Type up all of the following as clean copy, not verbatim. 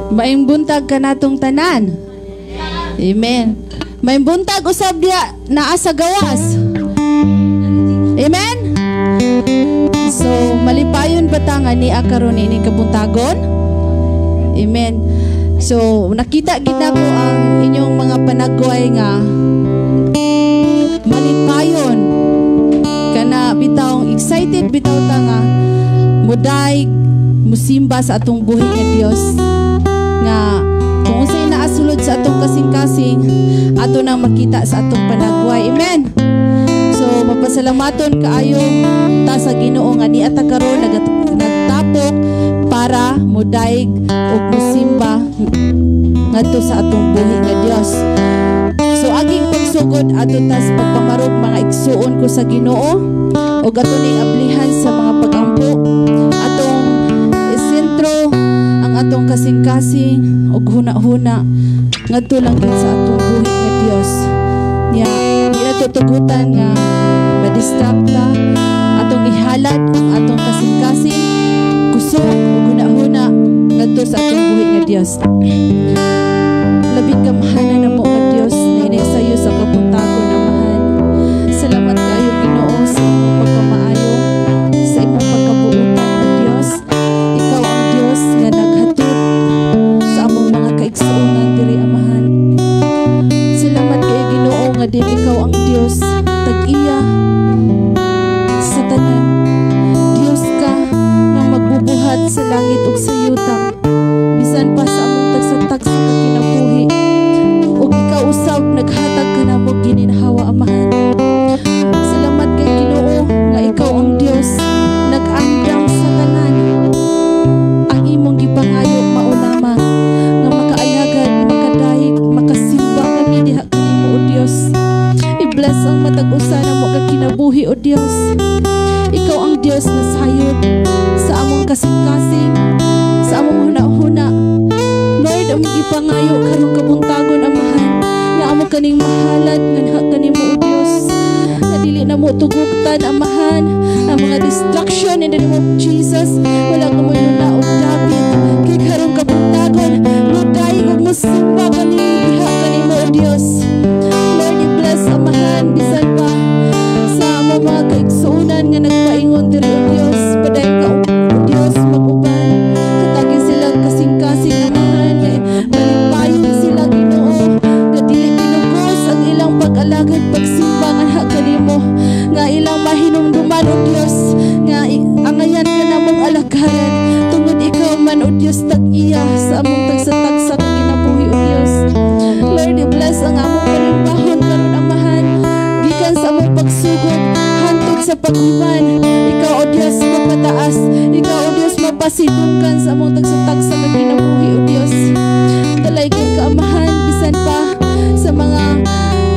Maayong buntag kanatong tanan. Amen. Maayong buntag usab diha naa sa gawas. Amen. So malipayon ba ta nga nia karon ini kabuntagon? Amen. So nakita gid nako ang inyong mga panagway nga malipayon kana bitaw, excited bitaw ta nga muday musimba sa atong buhi nga Dios, nga kung unsay naasulod sa atong kasing-kasing, ato nang makita sa atong panagway. Amen. So mapasalamaton kaayo ta sa Ginoo nga niya ta karon nagtapok para mudayeg ug musimba ngadto sa atong buhi nga Dios. So aging pagsugod, ato tas pagpamarog, mga igsuon ko sa Ginoo, ug ato ning ablihan sa mga pagampo. Atong isentro ang atong kasing-kasing ug huna-huna ngadto lang gid sa atong buhi nga Dios. Nya di na tutugutan nga ma-distract ta. Atong ihalad ang atong kasing-kasing, kusog ug huna-huna ngadto sa atong buhi nga Dios. Labing gamhanan namo nga Dios na sayo sa kabuntagon, Amahan. Salamat kaayo, Ginoo, sa imong pagkamaayo, sa imong pagkabuutan nga Dios. Ikaw ang Dios nga naghatod sa among mga kaigsuonan diri, Amahan. Salamat kay Ginoo nga din ikaw ang Dios tag-iya sa tanan. Dios ka nga magbubuhat sa langit ug sa yuta, bisan pa sa among tagsa-tagsa ka kinabuhi. Ug ikaw usab naghatag ka namo gininhawa, Amahan. Salamat kay Ginoo nga ikaw ang Dios nag-andam sa tanan. Ang imong gipangayo mao lamang nga makaalagad, makadayeg, makasimba kami diha kanimo, O Dios. I-bless ang matag usa namo ka kinabuhi, O Dios. Ikaw ang Dios na sayod sa among kasing-kasing, sa among huna-huna. Lord, among ipangayo karong kabuntagon, Amahan, nga amo kaning mahalad nga diha kanimo, O Dios. Nga dili na mo tuguktan, Amahan, ang mga distraction in the name of Jesus. Wala ka mo luna og dapit. Kay karong kabuntagon, mudayeg ug musimba kami diha kanimo, O Dios. Lord, i-bless, Amahan, bisan pa sa among mga kaigsuonan nga nagpaingon diri, O Dios. Padayon ka, O Dios, mag-uban. Hatagi silang kasing-kasing, Amahan. Malipayon sila, Ginoo. Nga dili pinugos ang ilang pag-alagad, pagsimba nga kanimo. Nga ilang mahinumduman, O Dios, nga angayan ka namong alagaran. Tungod ikaw man, O Dios, tag-iya sa among tagsa-tagsa ka kinabuhi, O Dios. Lord, i-bless ang among palimbahon karon, Amahan. Gikan sa among pagsugod hantod sa paghuman. Ikaw, O Dios, mapataas. Ikaw, O Dios, mapasidunggan sa among tagsa-tagsa ka kinabuhi, O Dios. Dalaygon ka, Amahan, bisan pa sa mga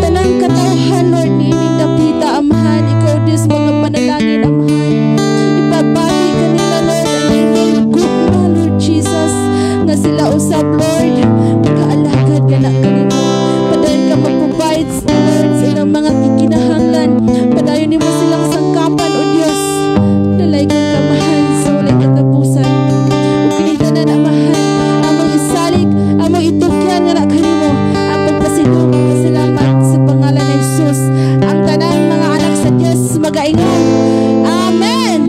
tanang katawhan, Lord, ni ining dapita, Amahan. Ikaw, O Dios, magapanalangin, Amahan. Ibabati kanila, Lord, ang imong gugma, Lord Jesus, nga sila usab, Lord, magaalagad ka na kanimo. Padayon ka mag-provide, Lord, sa ilang mga gikinahanglan. Padayon nimo silang sangkapan, O Dios. Dalaygon ka, Amahan, sa walay katapusan. Ug kining tanan, Amahan, among isalig, among itukyan nga na kanimo ang pagpasidungog pasalamat sa pangalan ni Jesus. Ang tanang mga anak sa Dios magaingon, "Amen."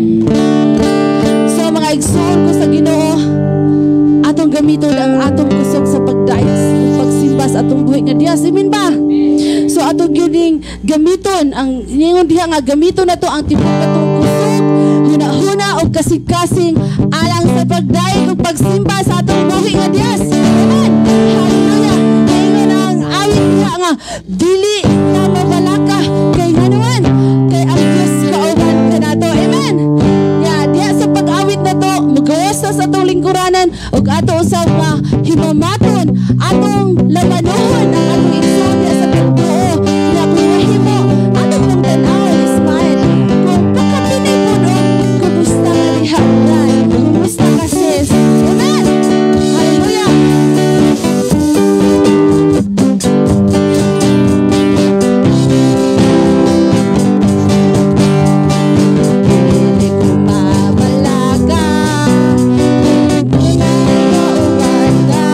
So mga igsoon ko sa Ginoo, atong gamiton ang atong kusog sa pagdayeg ug pagsimba sa atong buhi nga Dios. Amen ba? So atong gyuning gamiton ang ningon diha nga gamiton nato ang tibuok atong kusog, huna-huna ug kasing-kasing alang sa pagdayeg ug pagsimba sa atong buhi nga Dios. Amen. Hallelujah. Ningon ang awit diha nga dili na mabalaka kay nganuman kay ang Dios kauban kanato. Amen. Ya, diha sa pag-awit na to, mugawas na sa atong lingkuranan ug ato usab nga himamaton, atong labanuhon ang atong igsoon diha sa pagtuo. Ya, kung mahimo, atong pong tan-awon, Ismael. Kung pakapinay po no, kumusta ka diha, Brad? Kumusta ka, sis? Amen! Hallelujah! Dili ko mabalaka, kung tunay kauban ka.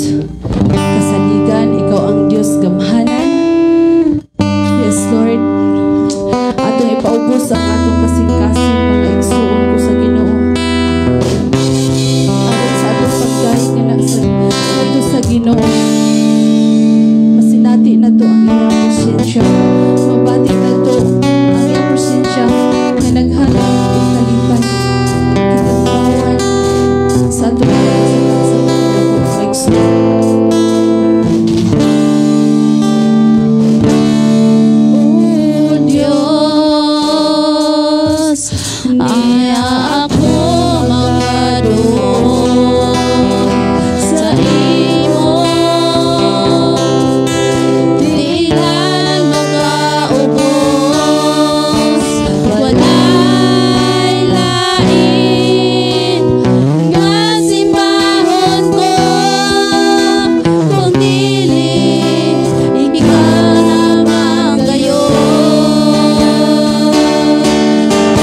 Kasaligan, ikaw ang Dios gamhanan. Yes, Lord. Atong ipaubos ang atong kasing-kasing, mga igsuon ko sa Ginoo. Aron sa atong pagdahig nga na sa ngadto sa Ginoo, masinati nato ang iyang presensya. Mabati nato ang iyang presensya nga naghatag og kalipay, katagbawan sa atong sa mga igsuon. O Diyos, niya ako magaduol sa imo. Tilan makaubos, walay lain nga simbahon ko kung dili ikaw lamang gayon.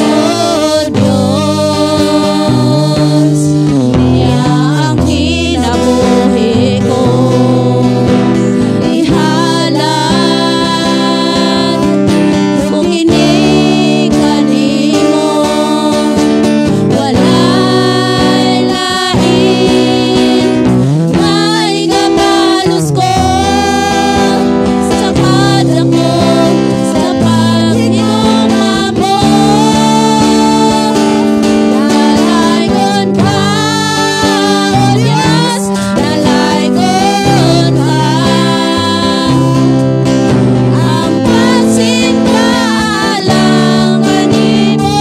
O Diyos, niya ang kinabuhi ko ihalad kung ini kanimo. Walay lain nga ikabalos ko sa kadako sa paghigugma mo. Dalaygon ka, O Diyos, dalaygon ka. Ang pagsimba lang kanimo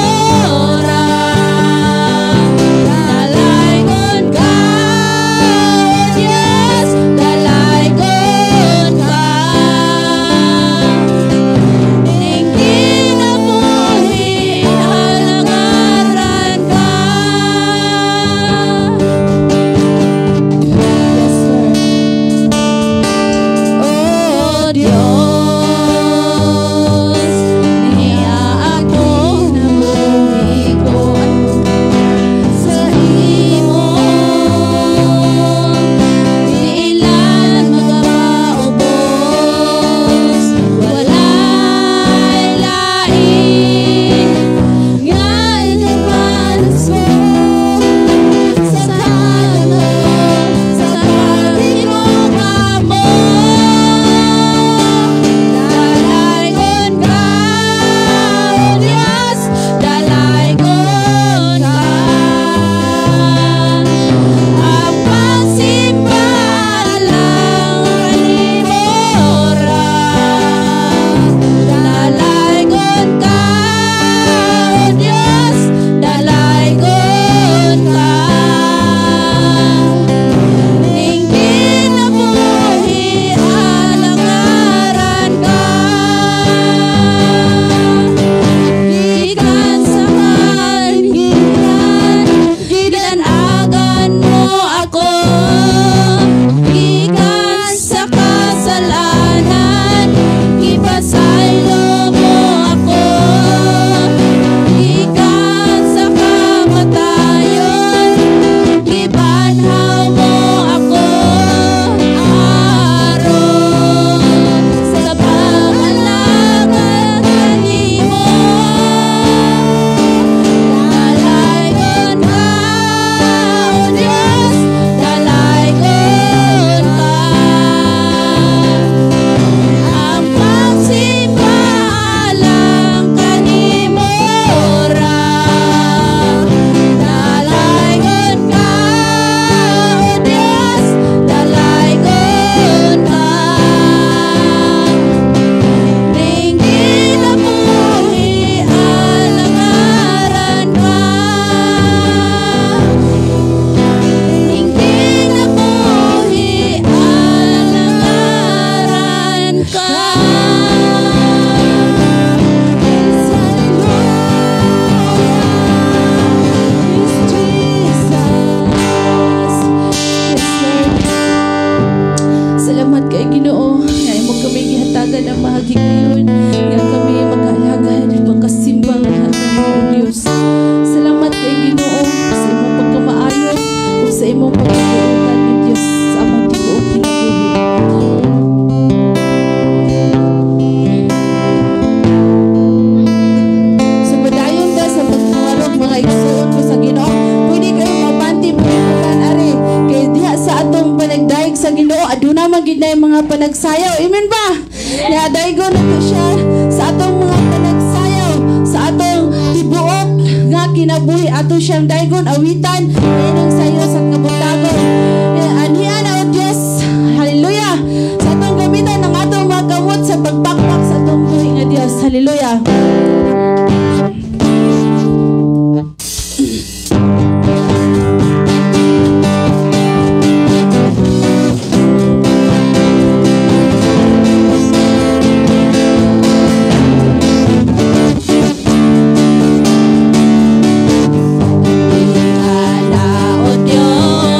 ra. Dalaygon ka, O Diyos, dalaygon ka. Ning kinabuhi alangaran ka. Yes, Lord. O Diyos, niya ako Kinabuhi ko sa imo. Diilan magapaubos, walay lain nga ikabalos ko sa kadako sa paghigugma mo. Dalaygon ka, O Diyos, dalaygon ka. Ang pagsimba lang kanimo ra. Dalaygon ka, O Diyos, dalaygon ka. Ning kinabuhi alangaran ka. Gikan sa kalingiran, gidanagan mo ako. Gikan sa kasalanan, gipasaylo mo ako. Gikan sa kamatayon, gibanhaw mo ako. Aron sa pag-alagad kanimo. Dalaygon ka, O Diyos, dalaygon ka. Ang pagsimba lang kanimo ra. Dalaygon ka, O Diyos, dalaygon ka. Ning kinabuhi alangaran ka. Ning kinabuhi alangaran ka. Yes, hallelujah. Yes, Jesus. Yes, Lord. Salamat kay Ginoo nga imo kami gihatagan ang mahagi ngayon nga kami maghalagad pagkasimbang kanimo, O Dios. Salamat kay Ginoo sa imong pagkamaayo ug sa imong pagkabuotan nga Dios sa among tibuok. Aduna man gid na mga panagsayaw. Amen ba? Ya, daygon nato siya sa atong mga panagsayaw, sa atong tibuok nga kinabuhi, ato siyang daygon, awitan inang sayo sa kabuntagon. Anian o Dios, hallelujah. Sa atong gamitan ng atong mga kamot sa pagpakpak sa atong buhi nga Dios. Hallelujah. Ana, O Diyos.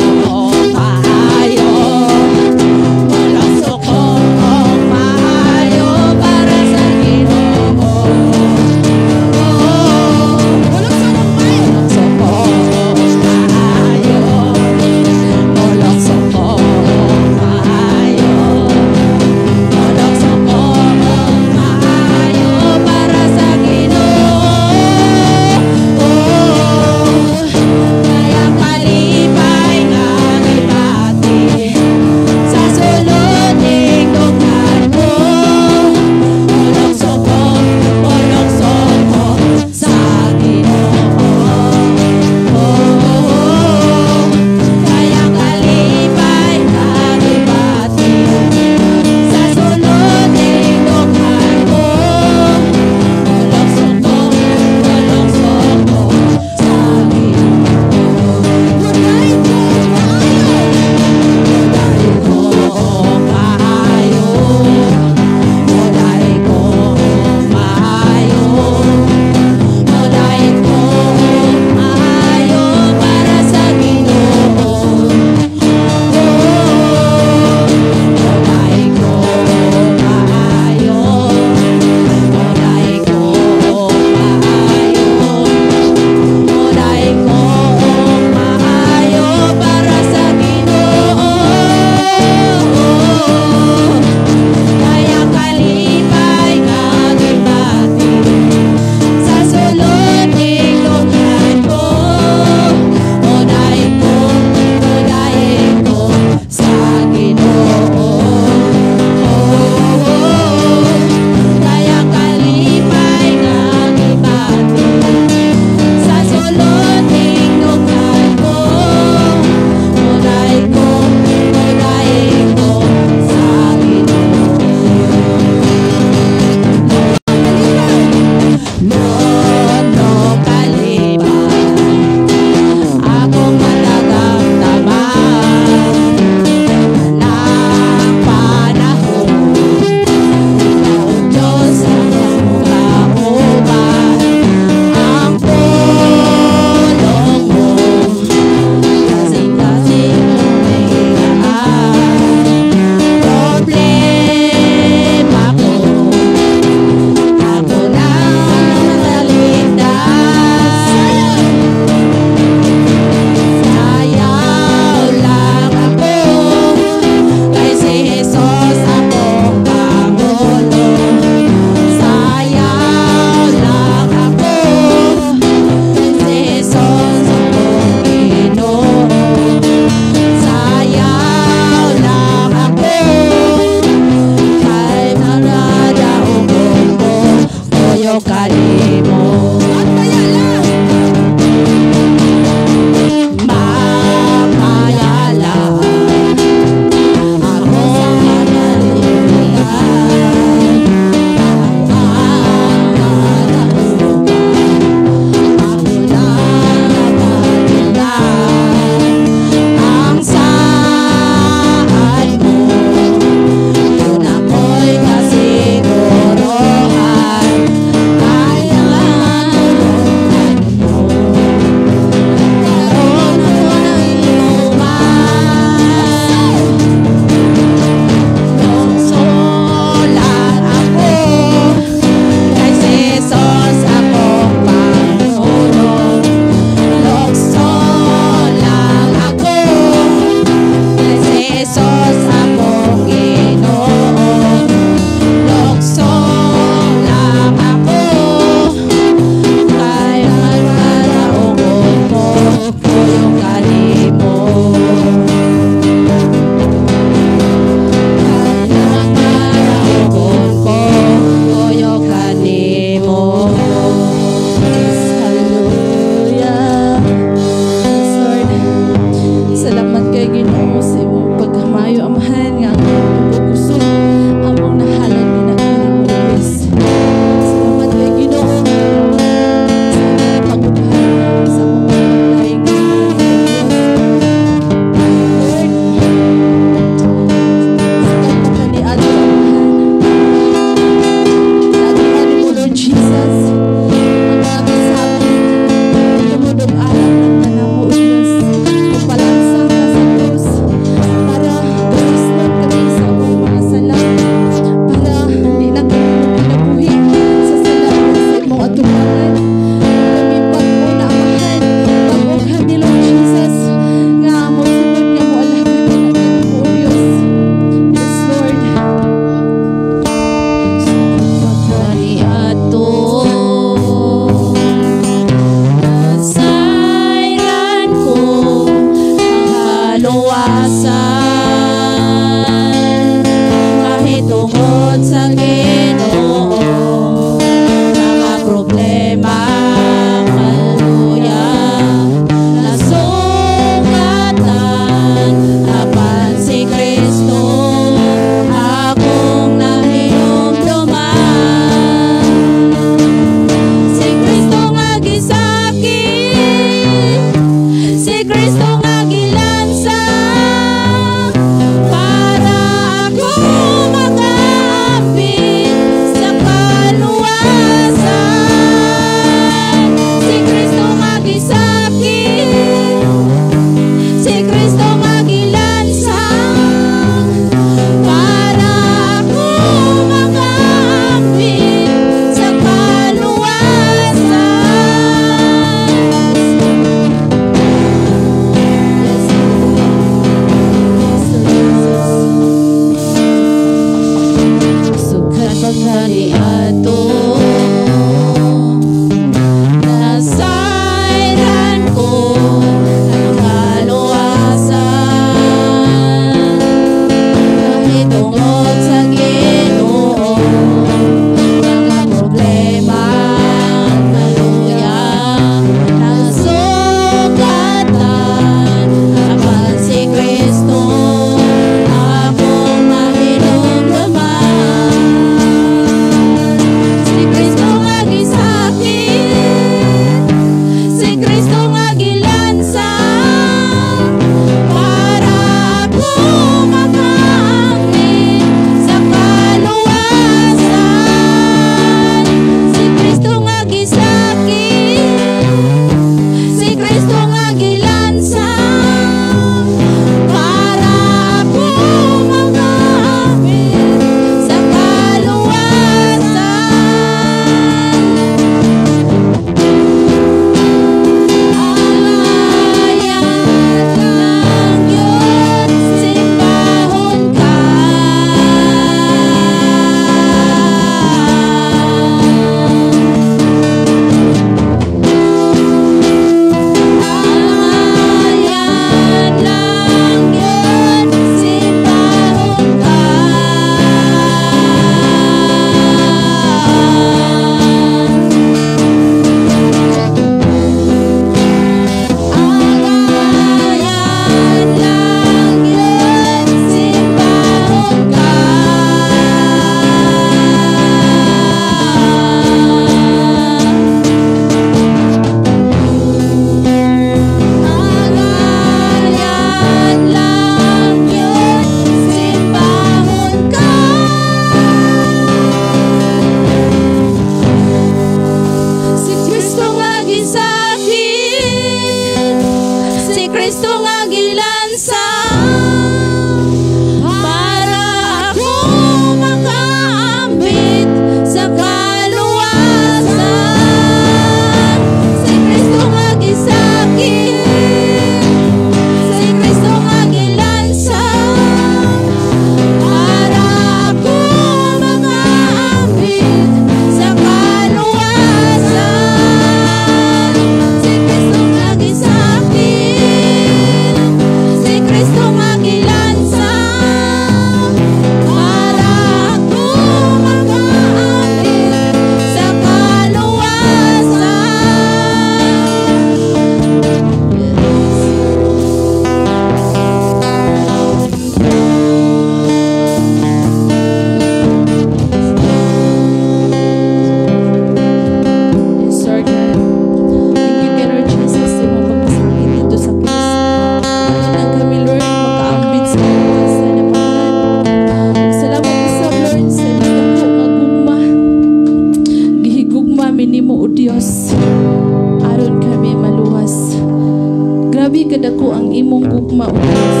gugma, O Diyos.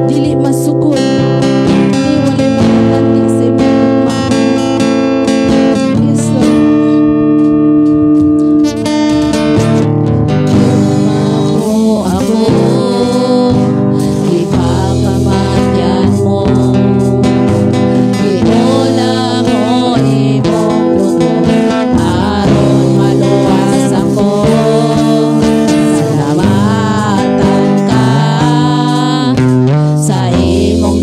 Dili masukol, di walay makatandi sa imong gugma, Amahan. Yes, Lord. Gugma mo ako, Gipakamatyan mo. Giula mo imong dugo aron maluwas ako. Salamatan ka sa imong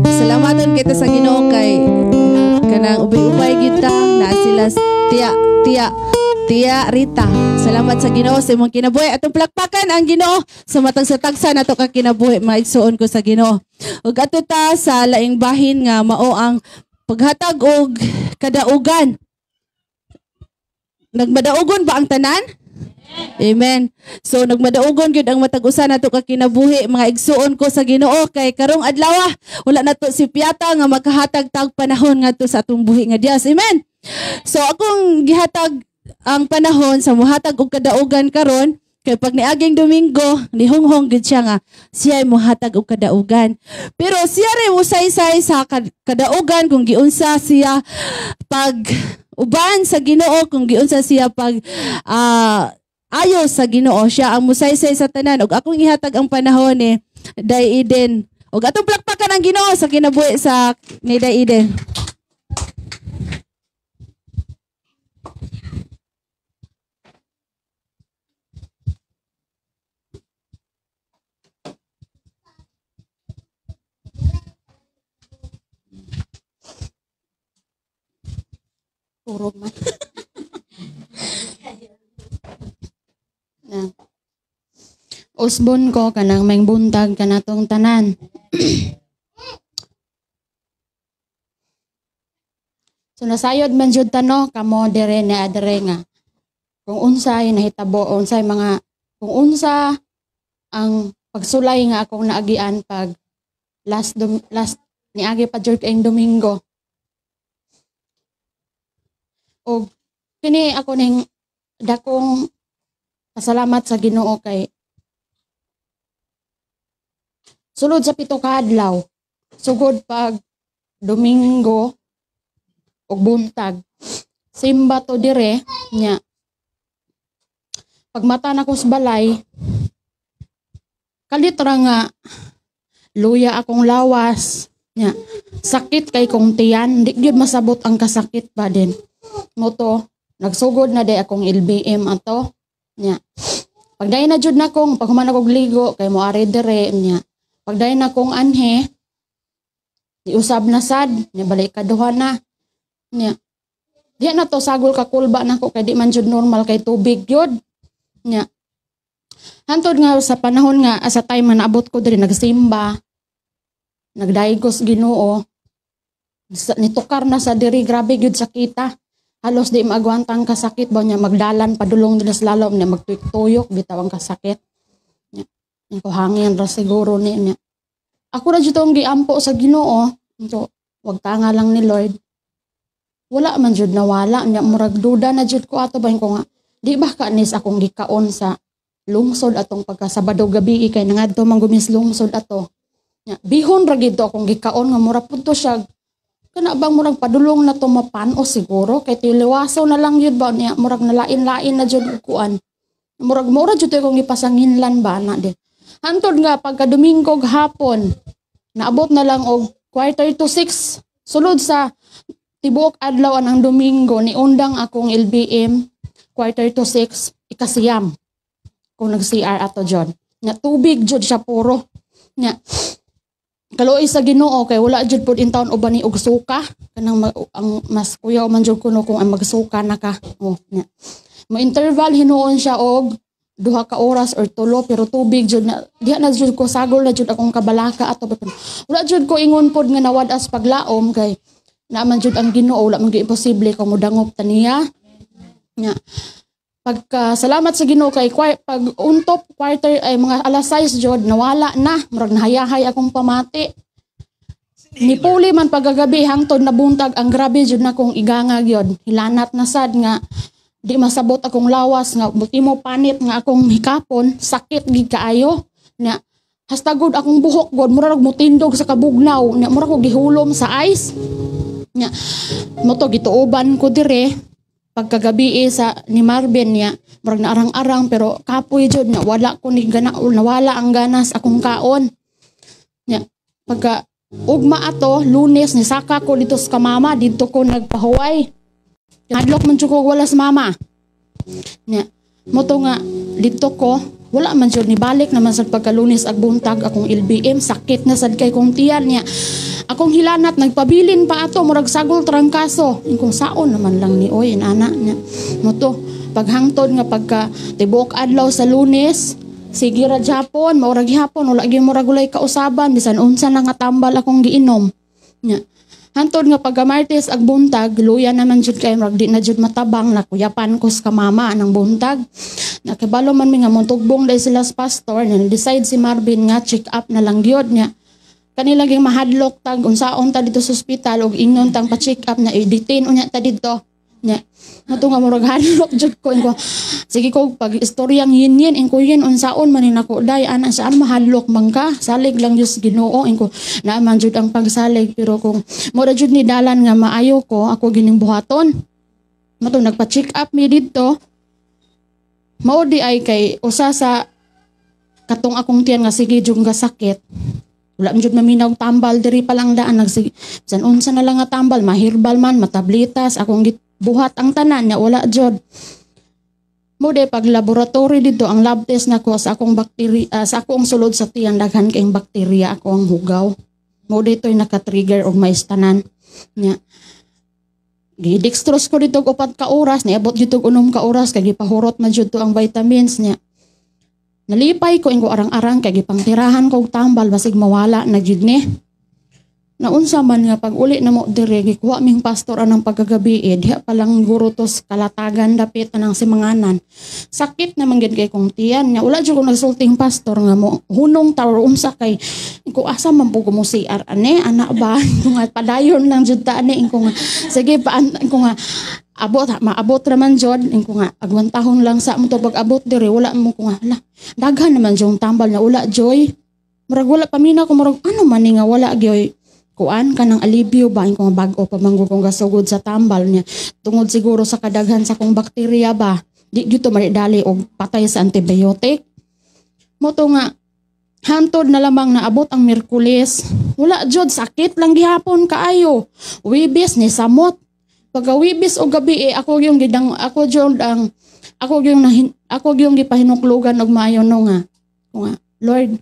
Salamatan kita sa Ginoo kay kanang ubay-ubay kita na sila tiya tiya tiya Rita. Salamat sa Ginoo sa imong kinabuhi. Atong plakpakan ang Ginoo sa matag sa tagsa nato ka kinabuhi, maigsuon ko sa Ginoo. Ug ato ta sa laing bahin nga mao ang paghatag og kadaugan. Nagmadaugon ba ang tanan? Amen. So nagmadaugon gyud ang matag usa nato ka kinabuhi, mga igsuon ko sa Ginoo, kay karong adlaw wala nato si Piata nga makahatag tag panahon ngadto sa atong buhi nga Dios. Amen. So akong gihatag ang panahon sa muhatag og kadaugan karon kay pag niaging Domingo nihunghong gid siya nga siya ay muhatag og kadaugan. Pero siya rin musaysay sa kadaugan kung giunsa siya pag uban sa Ginoo, kung giunsa siya pag ayo sa Ginoo, siya ang musaysay sa tanan. Ug akong ihatag ang panahon ni Day Eden. Ug atong plakpakan ang Ginoo sa kinabuhi sa ni Day Eden. Turog man. Na. Usbon ko kanang may buntag kanatong tanan. So nasayod man jud tano kamo dire na adere nga kung unsay nahitabo, unsay mga kung unsa ang pagsulay nga akong naagian pag last niagi pa jud kaayong Domingo. Og kini ako ning dakong pasalamat sa Ginoo kay sulod sa 7 ka adlaw, sugod pag Domingo og buntag, simba to dire nya. Pagmata nako sa balay, kalit ra nga luya akong lawas nya. Sakit kay kong tiyan, di gyud masabot ang kasakit ba din. Moto, nagsugod na day akong LBM ato nya. Pagdayon na jud na kong paghuman akong ligo kay moari dire nya. Pagdayon na kong anhe, niusab na sad, nya balik kaduha na nya. Diha na to sagol ka kulba nako kay di man jud normal kay tubig gyud nya. Hantod nga sa panahon nga sa time nga naabot ko diri nagsimba, nagdaigos Ginoo, nitukar na sa diri, grabe gyud sakita. Halos di maagwantang kasakit ba niya, magdalan padulong nila sa lalom niya, magtuyok-tuyok bitaw ang kasakit niya. Ko hangin ra siguro ni niya. Ako ra jud tong giampo sa Ginoo, so wag tanga lang ni Lord. Wala man jud nawala niya, murag duda na jud ko ato ba ko nga di ba ka nis akong gikaon sa lungsod atong pagka Sabado gabi kay nangadto man gumis lungsod ato. Nya bihon ra gid akong gikaon nga mura pud to siya kana bang murag padulong na to mapano siguro kay tiliwaso na lang yun ba niya, murag nalain-lain na jud kuan. Murag mura jud akong gipasanginlan ba na din. Hantod nga pagka Domingo hapon naabot na lang og 5:45 sulod sa tibuok adlaw ang Domingo niundang akong LBM 5:45 ikasiyam kung nag-CR ato John. Nya tubig jud siya puro. Nya kaluoy sa Ginoo kay wala jud pud in town uban ni og suka kanang ang mas kuyaw man jud kuno kung ang magsuka na ka. Oh nya. Mo interval hinuon siya og 2 ka oras or 3 pero tubig jud na diha na jud ko sagol na jud akong kabalaka ato. Wala jud ko ingon pod nga nawad-as paglaom kay naa man jud ang Ginoo, wala man gyud imposible kung modangop ta niya. Nya. Pagka salamat sa Ginoo kay pag untop quarter ay mga 6:00 jud nawala na, murag nahayahay akong pamati. Nipuli man pagkagabi hangtod nabuntag ang grabe jud na kong iganga gyud. Hilanat na sad nga di masabot akong lawas nga ultimo panit nga akong hikapon, sakit gid kaayo. Nya hastagod akong buhok god murag mutindog sa kabugnaw, nya murag ko gihulom sa ice. Nya moto gituoban ko dire. Pagkagabi sa ni Marvin niya, murag naarang-arang pero kapoy jud na wala ko ni gana, nawala ang ganas akong kaon. Nya pagka ugma ato Lunes ni saka ko dito sa mama, didto ko nagpahuway. Hadlok man jud ko wala sa mama. Nya moto nga didto ko Wala man jud ni balik naman sa pagkalunes ag buntag akong LBM, sakit na sad kay kong tiyan niya. Akong hilanat nagpabilin pa ato, murag sagol trangkaso. Kung saon naman lang ni oy inana niya. Mo to paghangtod nga pagka tibuok adlaw sa Lunes, sige ra Japon, maura gihapon wala gyud murag walay kausaban bisan unsa na nga tambal akong giinom. Nya. Hantod nga pagka Martes ag buntag, luya naman jud kay murag di na jud matabang, nakuyapan ko sa kamama ng buntag. Nakibalo man mi nga motugbong dahil sila sa pastor, na decide si Marvin nga check up na lang gyud niya. Kanila ging mahadlok tag unsaon ta dito sa ospital og ingnon tang pa-check up na i-detain unya ta didto. Nya. Mato nga murag hadlok jud ko, inko. Sige ko pag istoryang yin yin, inko yin unsaon man ni nako day ana saan mahadlok man ka, salig lang Dios Ginoo, inko naa man jud ang pagsalig, pero kung mo ra jud ni dalan nga maayo ko, ako gining buhaton. Mato nagpa-check up mi didto. Mao di ay kay usa sa katong akong tiyan nga sige jud nga sakit. Wala man jud maminaw tambal diri pa lang daan, nagsige bisan unsa na lang nga tambal, mahirbal man, matablitas, akong buhat ang tanan nya wala jud. Mo de pag laboratory dito ang lab test nako sa akong bakterya, sa akong sulod sa tiyan, daghan kayong bakterya ako ang hugaw. Mo dito'y naka-trigger og mais tanan. Nya. Gi-dextrose ko dito og 4 ka oras, niabot dito og 6 ka oras kay gipahurot na jud to ang vitamins niya. Nalipay ko, ingo arang-arang kay gipangtirahan ko og tambal basig mawala na jud ni. Naunsa man nga pag uli na mo dire, gikuha ming pastor anang pagkagabi eh, diha pa lang guro to sa kalatagan dapit anang simanganan. Sakit naman gid kay kong tiyan niya. Wala jud ko nagsulting pastor nga mo hunong ta or unsa kay ko asa man po ko mo CR ane ana ba, ko nga padayon lang jud ta ane, ko nga sige pa, ko nga abot maabot raman jud, ko nga agwantahon lang sa mo to. Pag abot dire wala mo, ko nga hala, daghan naman jung tambal na wala joy, murag wala pamina ko, murag ano man ni nga wala gyoy kuan kanang alibyo ba, ko nga bag-o pa man kong gasugod sa tambal niya, tungod siguro sa kadaghan sa kong bakterya ba, di gyud to dali og patay sa antibiotic. Mo to nga hantod na lamang naabot ang Miyerkules, wala jud, sakit lang gihapon kaayo. Webes ni samot. Pagka Webes og gabi eh, ako yung gidang ako jud ang ako yung nahin, ako yung gipahinuklugan og maayo no nga ko nga, "Lord,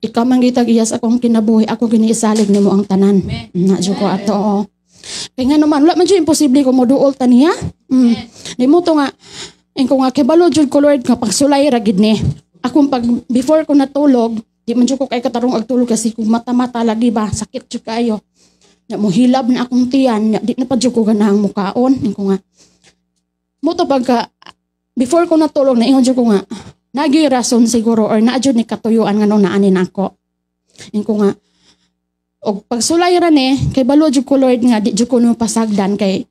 ikaw man gitag iyas akong kinabuhi, ako giniisalig nimo ang tanan." Na jud ko ato. Oo. Kay nga naman wala man jud imposible ko moduol ta niya. Nimo to nga ingko nga kibalo jud ko, Lord, nga pagsulay ra gid ni. Akong pag before ko natulog, di man jud ko kay katarong ag tulog kasi kung mata-mata lagi ba, sakit jud kayo. Nya mohilab na akong tiyan, nya di na pa jud ko ganahang mukaon. Ingko nga mo to pagka before ko natulog na ingon jud ko nga nagi rason siguro or naa jud ni katuyuan nga nung naanin ako. Ingko nga og pagsulay ra ni kay balo jud ko, Lord, nga di jud ko no pasagdan kay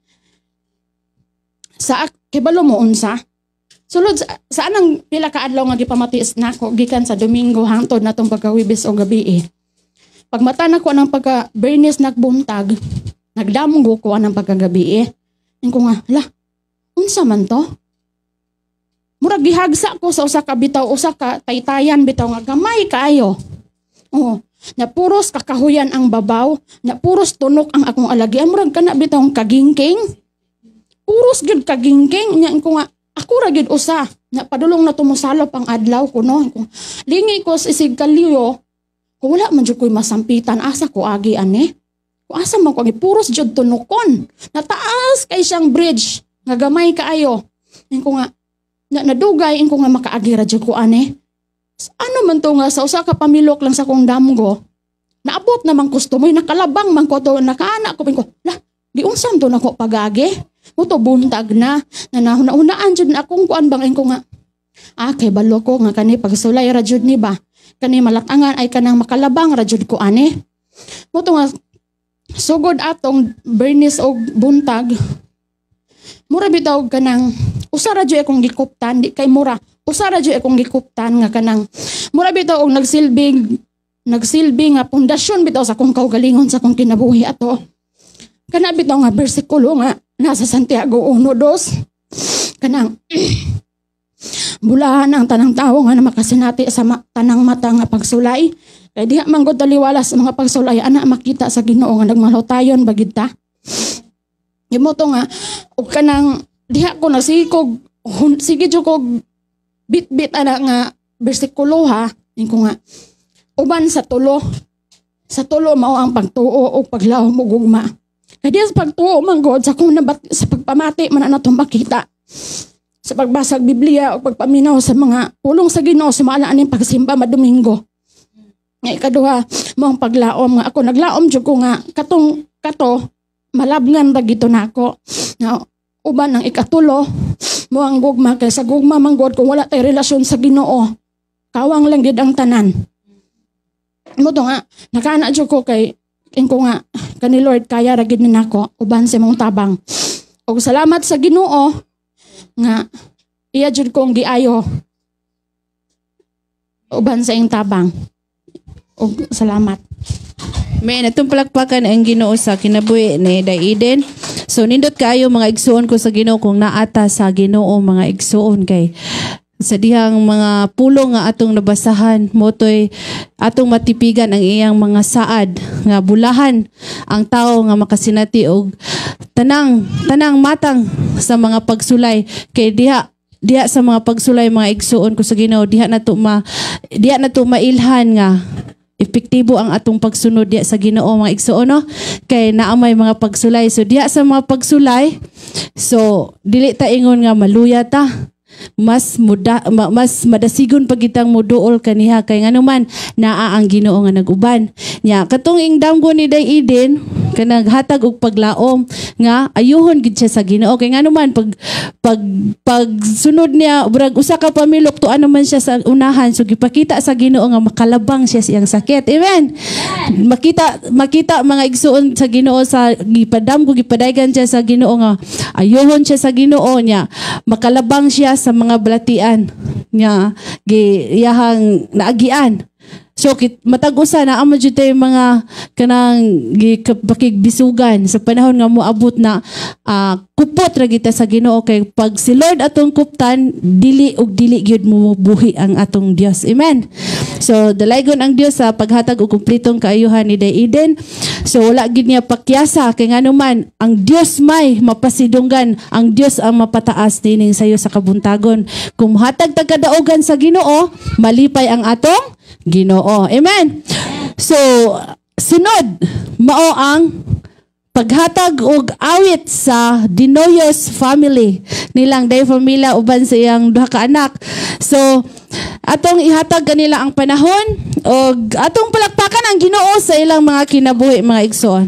sa kay balo mo unsa. Sulod sa anang pila ka adlaw nga gipamati nako gikan sa Domingo hangtod natong pagka-Huwebes o gabi eh. Pagmata nako anang pagka Bernes nagbuntag, nagdamgo ko anang pagkagabi eh. Ingko nga, "Hala, unsa man to?" Murag gihagsa ko sa usa ka bitaw, usa ka taytayan bitaw nga gamay kaayo. Oo. Na puros kakahuyan ang babaw, na puros tunok ang akong alagian, murag kana bitaw ang kagingking. Puros gyud kagingking nya ko nga ako ra gyud usa na padulong na tumusalop ang adlaw ko no. Kung lingi ko sa isig kaliyo, kung wala man jud ko'y masampitan, asa ko agi ane? Kung asa man ko agi, puros jud tunokon. Nataas kay siyang bridge nga gamay kaayo. Ingko nga na, nadugay ingko nga makaagi ra jud ko ane. Ano man to nga sa usa ka pamilok lang sa kong damgo, naabot naman kustomoy, nakalabang man ko to, nakaana ko, ko, lah, giunsa to nako pagagi? Muto buntag na, na nahuna-hunaan jud na akong kuan bang ingko nga, ah, kay balo ko nga kani pagsulay ra jud ni ba? Kani malatangan ay kanang makalabang ra jud ko ani. Muto nga sugod atong Bernis og buntag, mura bitaw kanang usa ra jud akong gikuptan, di kay mura usa ra jud akong gikuptan nga kanang mura bitaw og nagsilbi nga pundasyon bitaw sa akong kaugalingon sa akong kinabuhi ato, kana bitaw nga bersikulo nga nasa Santiago 1:2, kanang bulahan ang tanang tawo nga na makasinati sa tanang mata nga pagsulay kay diha man gud taliwala sa mga pagsulay ana makita sa Ginoo nga nagmalutayon bagid ta. Imo to nga og kanang diha ko nasikog sige jud kog bit-bit ana nga bersikulo ha, ingon ko nga uban sa tulo. Sa tulo mao ang pagtuo o paglaom ug gugma. Kay diya sa pagtuo man God, sa kung nabat, sa pagpamati man na natong makita. Sa pagbasa og Biblia o pagpaminaw sa mga pulong sa Ginoo sa maala aning pagsimba madomingo. Nga ikaduha mao ang paglaom nga ako naglaom jud ko nga katong kato malabngan ra gito nako. Nga uban ang ikatulo mo ang gugma, kay sa gugma man God kung wala tay relasyon sa Ginoo, kawang lang gid ang tanan. Mo to nga nakana jud ko kay inko nga kani Lord kaya ra gid ni nako uban sa imong tabang. Og salamat sa Ginoo nga iya jud kong giayo uban sa iyang tabang. Og salamat. May atong palakpakan ang Ginoo sa kinabuhi ni Day Eden. So nindot kaayo mga igsuon ko sa Ginoo kung naata sa Ginoo mga igsuon kay sa dihang mga pulong nga atong nabasahan motoy atong matipigan ang iyang mga saad nga bulahan ang tao nga makasinati og tanang tanang matang sa mga pagsulay kay diha diha sa mga pagsulay mga igsuon ko sa Ginoo diha nato mailhan nga epektibo ang atong pagsunod diha sa Ginoo mga igsuon, no? Kay naa may mga pagsulay, so diha sa mga pagsulay, so dili ta ingon nga maluya ta, mas muda, mas madasigon pag kitang muduol kaniha kay nganuman naa ang Ginoo nga nag-uban nya. Katong ingdamgo ni Day Eden kanang hatag og paglaom nga ayuhon gid siya sa Ginoo kay nganuman pag pag pagsunod niya burag usa ka pamilok tuan naman siya sa unahan, so gipakita sa Ginoo nga makalabang siya sa iyang sakit. Amen. Makita makita mga igsuon sa Ginoo sa gipadamgo gipadaygan siya sa Ginoo nga ayuhon siya sa Ginoo niya, makalabang siya sa mga balatian nga giyahang naagian. So matag usa naa man jud tay mga kanang gipakigbisugan sa panahon nga moabot na kupot ra kita sa Ginoo kay pag si Lord atong kuptan dili og dili gyud mobuhi ang atong Dios. Amen. So dalaygon ang Dios sa paghatag og kumpletong kaayuhan ni Day Eden. So wala gid niya pakyasa kay nganuman ang Dios may mapasidunggan, ang Dios ang mapataas nining sayo sa kabuntagon. Kung mohatag tag kadaugan sa Ginoo, malipay ang atong Ginoo. Amen. So sunod mao ang paghatag og awit sa Dinoyos family nilang day pamilya uban sa iyang duha ka anak. So atong ihatag kanila ang panahon og atong palakpakan ang Ginoo sa ilang mga kinabuhi mga igsoon.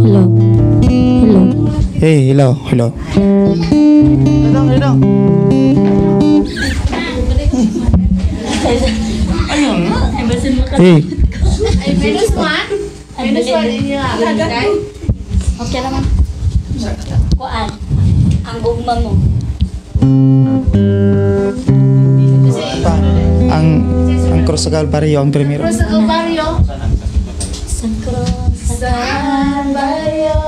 Hello. Hello. Hey, hello, hello. Hello, hello. Hey. Ay, -1. -1 inyo. Okay naman. Kuan. Ang gugma mo. Ang Cross sa Calvario ang primero. Cross sa Calvario. Sa cross sa Calvario.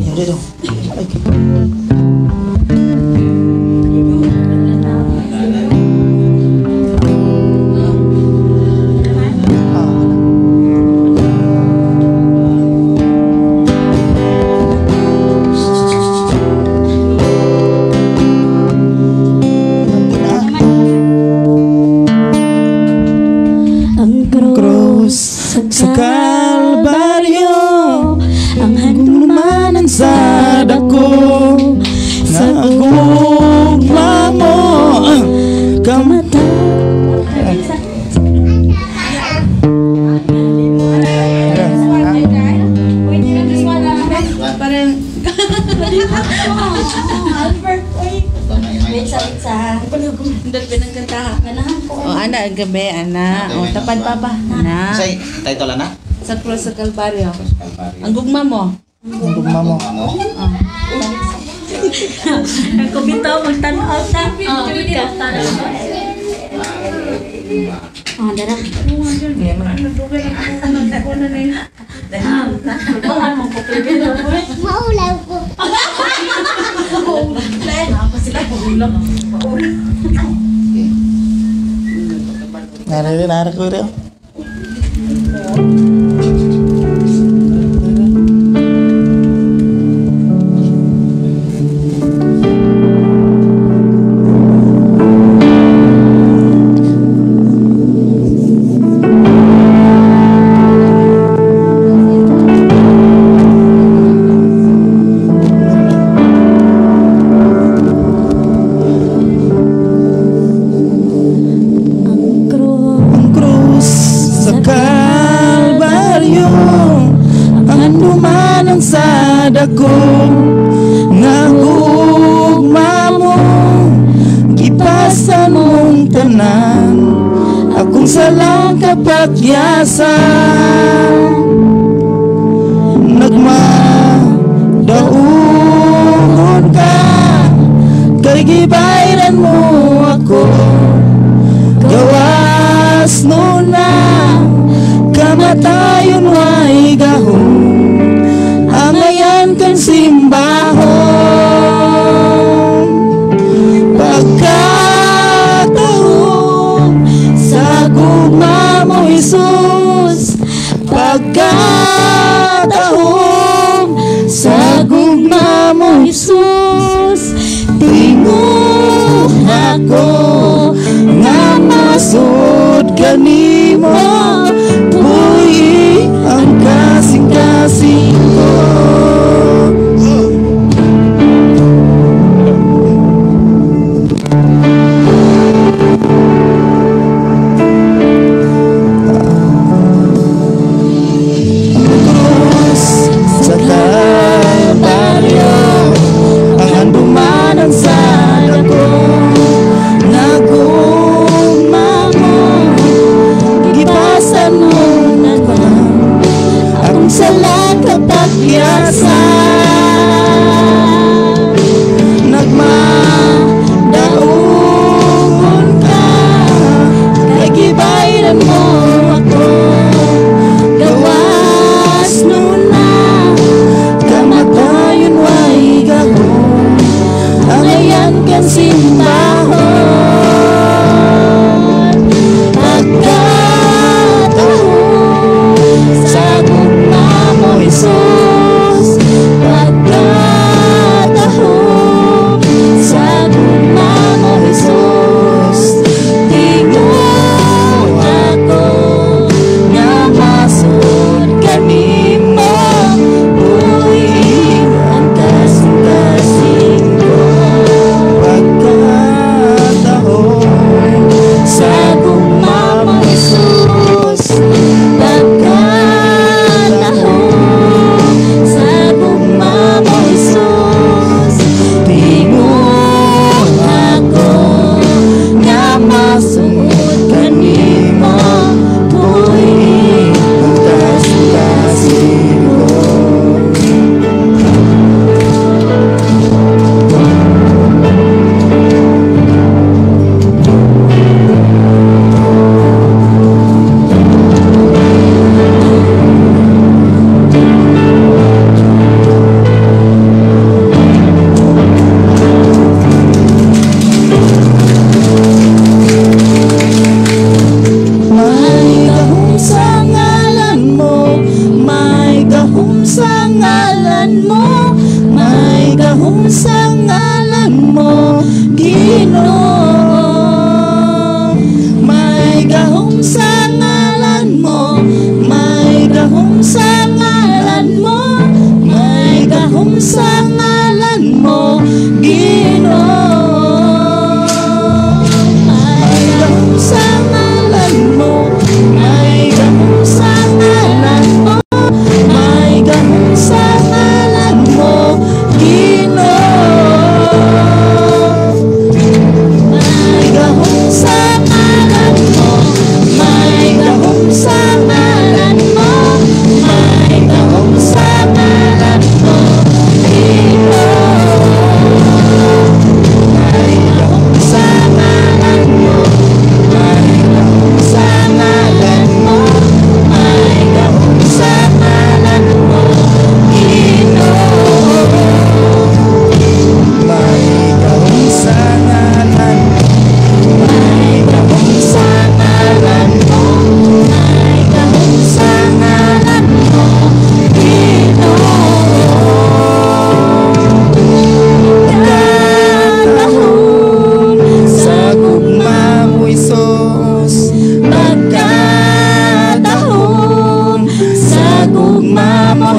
Yan dito. Ay. Ang Cross sa Calvario ang handumanan sa dako sa gugma mo kamata. Parang Wait sa sa. Indot pinagkantaha. Ganahan ko. O ana ang gabi ana. O tapad pa ba? Ana. Say, title na? Sa Cross sa Calvario. Ang gugma mo. Ang gugma mo. Mo? Ako bitaw magtan-aw ta. Oh, ka. Oh, dara. Nara nara ko rin. Ang krus Ang krus sa Kalbaryo, ang dumanang sa dako nga gugma mo, gipasan mong tanan akong salang kapakyasan. Nagmadaugon ka kay gibayran mo ako, gawas nuna kamatayon way gahom, angayan kan simbahon. Pagkatahom sa gugma mo, Jesus, pagkatahom sa gugma mo, Jesus, tingog ako nga masud kanimo, puyi ang kasing-kasing ko.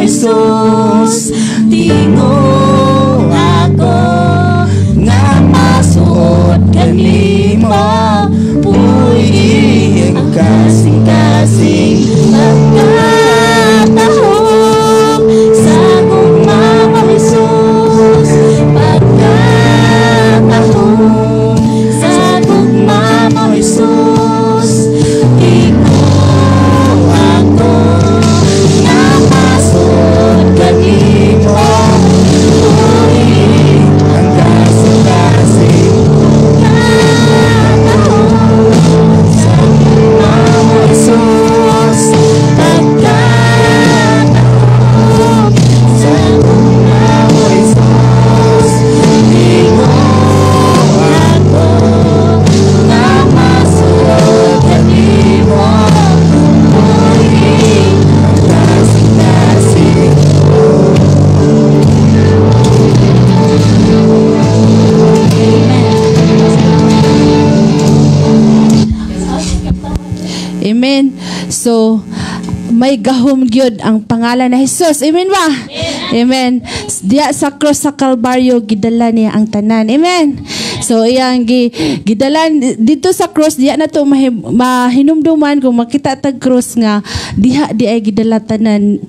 mo, Jesus, tinguha ko nga masuod kanimo, puy ang kasing-kasing. Pagkatahom sa gugma mo, Jesus, pagkatahom sa gugma mo, Jesus, tinguha ko nga masuod kanimo, puy ang kasing-kasing. Pagkatahom sa gugma mo, Jesus, pagkatahom sa gugma mo, Jesus, tinguha ko nga masuod kanimo, puy ang kasing-kasing. Amen. So, may gahom gyud ang pangalan na Jesus. Amen ba? Amen. Diya sa cross sa Kalbaryo, gidala niya ang tanan. Amen. So, iyang gidala dito sa cross, diya na to mahinumduman kung makita tag cross nga diha di ay gidala tanan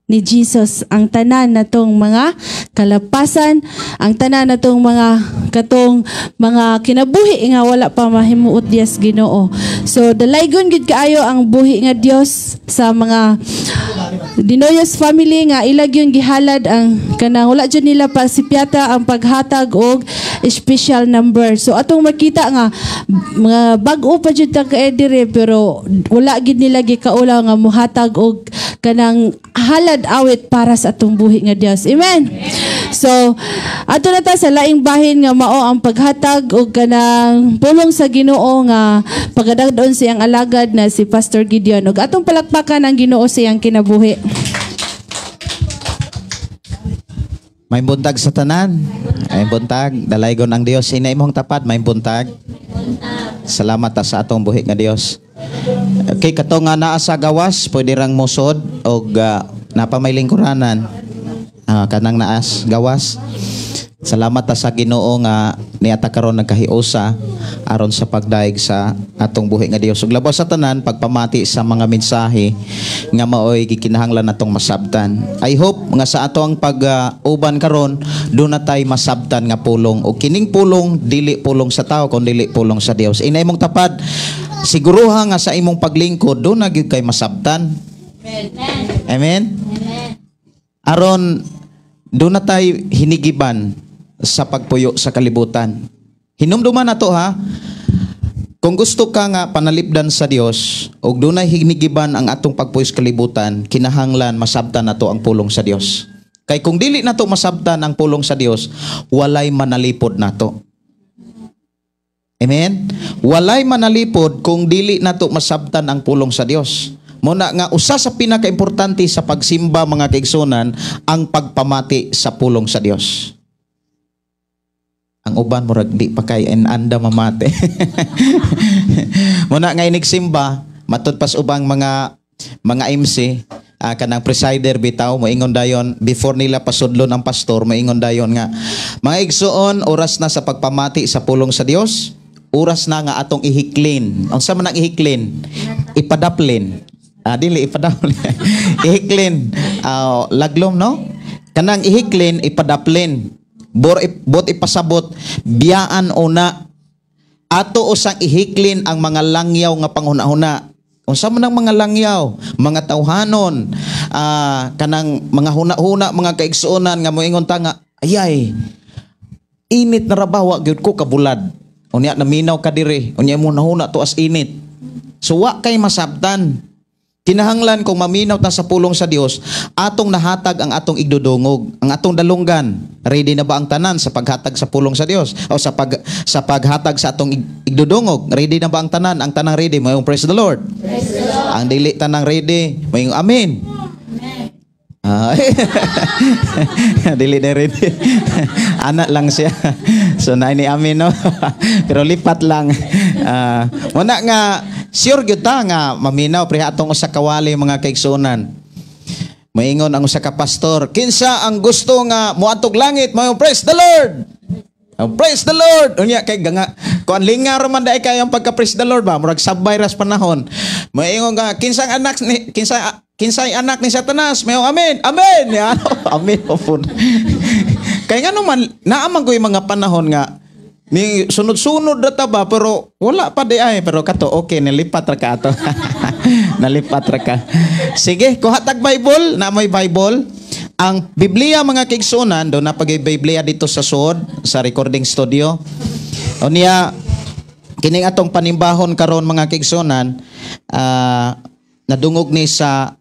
ni Jesus ang tanan natong mga kalapasan, ang tanan natong mga katong mga kinabuhi nga wala pa mahimuot diya sa Ginoo. So dalaygon gid kaayo ang buhi nga Dios sa mga Dinoyos family nga ila gyud gihalad ang kanang wala jud nila pasipyata ang paghatag og special number. So atong makita nga mga bag-o pa jud ta kay dire, pero wala gid nila gikaulaw nga muhatag og kanang halad awit para sa atong buhi nga Dios. Amen. So ato na ta sa laing bahin nga mao ang paghatag og kanang pulong sa Ginoo nga pagadagdon sa iyang alagad na si Pastor Gideon, ug atong palakpakan ang Ginoo sa iyang kinabuhi. May buntag sa tanan. May buntag. Dalaygon ang Dios. Ina imong tapad, may buntag. Salamat ta sa atong buhi nga Dios. Okay, kato nga naa sa gawas, pwede rang mosod og napa may lingkuranan. Kanang naas gawas. Salamat ta sa Ginoo nga niata karon nagkahiusa aron sa pagdaig sa atong buhi nga Dios. Ug labaw sa tanan, pagpamati sa mga mensahe nga maoy gikinahanglan natong masabtan. I hope nga sa ato ang pag-uban karon do na tay masabtan nga pulong. Og kining pulong dili pulong sa tao kun dili pulong sa Dios. Ina imong tapad, siguruha nga sa imong paglingkod do na gyud kay masabtan. Amen. Amen. Aron do na tay hinigiban sa pagpuyo sa kalibutan. Hinumduman na to ha. Kung gusto ka nga panalipdan sa Dios og dunay hinigiban ang atong pagpuyo sa kalibutan, kinahanglan masabtan nato ang pulong sa Dios. Kay kung dili nato masabtan ang pulong sa Dios, walay manalipod nato. Amen? Walay manalipod kung dili nato masabtan ang pulong sa Dios. Muna nga usa sa pinakaimportante sa pagsimba mga kaigsunan ang pagpamati sa pulong sa Dios. Ang uban murag di pa kay anda mamate. Muna nga inigsimba matud pas ubang mga MC kanang presider bitaw moingon dayon before nila pasudlon ang pastor, moingon dayon nga mga igsuon, oras na sa pagpamati sa pulong sa Dios, oras na nga atong ihiklin. Unsa man ang ihiklin? Ipadaplin. Dili ipadaplin. Ihiklin. Laglom no? Kanang ihiklin, ipadaplin. Bot ipasabot, biyaan una. Ato usang ihiklin ang mga langyaw nga panghuna-huna. Unsa man ang mga langyaw, mga tawhanon, kanang mga huna-huna, mga kaigsuonan nga moingon ta nga ayay, init na ra ba, wa gyud ko kabulad. Unya naminaw ka diri, unya mo nahuna to as init. So wa kay masabtan. Kinahanglan kung maminaw ta sa pulong sa Dios, atong nahatag ang atong igdudungog, ang atong dalunggan. Ready na ba ang tanan sa paghatag sa pulong sa Dios o sa paghatag sa atong igdudungog? Ready na ba ang tanan? Ang tanang ready, mayong praise the Lord. Praise the Lord. Ang dili tanang ready, mayong amen. Amen. Dili na ready. Anak lang siya. So na ni amen no. Pero lipat lang. Muna nga sure gyud ta nga maminaw pre atong usa ka wali mga kaigsuonan. Moingon ang usa ka pastor, "Kinsa ang gusto nga moadtog langit, mo praise the Lord." Oh, praise the Lord. Unya kay ganga kuan, lingaw man dai kay ang pagka praise the Lord ba, murag sabay ras panahon. Moingon nga, kinsang anak ni kinsa, kinsay anak ni Satanas, mayo amen. Amen. Ya, amen po. Kay ngano man naa man ko'y mga panahon nga ni sunod-sunod ra ta ba, pero wala pa di ay, pero kato okay, nilipat ra ka ato. Nalipat ra ka. Sige, kuha tag Bible, na may Bible. Ang Biblia, mga kaigsuonan, do na pag Biblia dito sa sud sa recording studio. Unya kining atong panimbahon karon, mga kaigsuonan, nadungog ni sa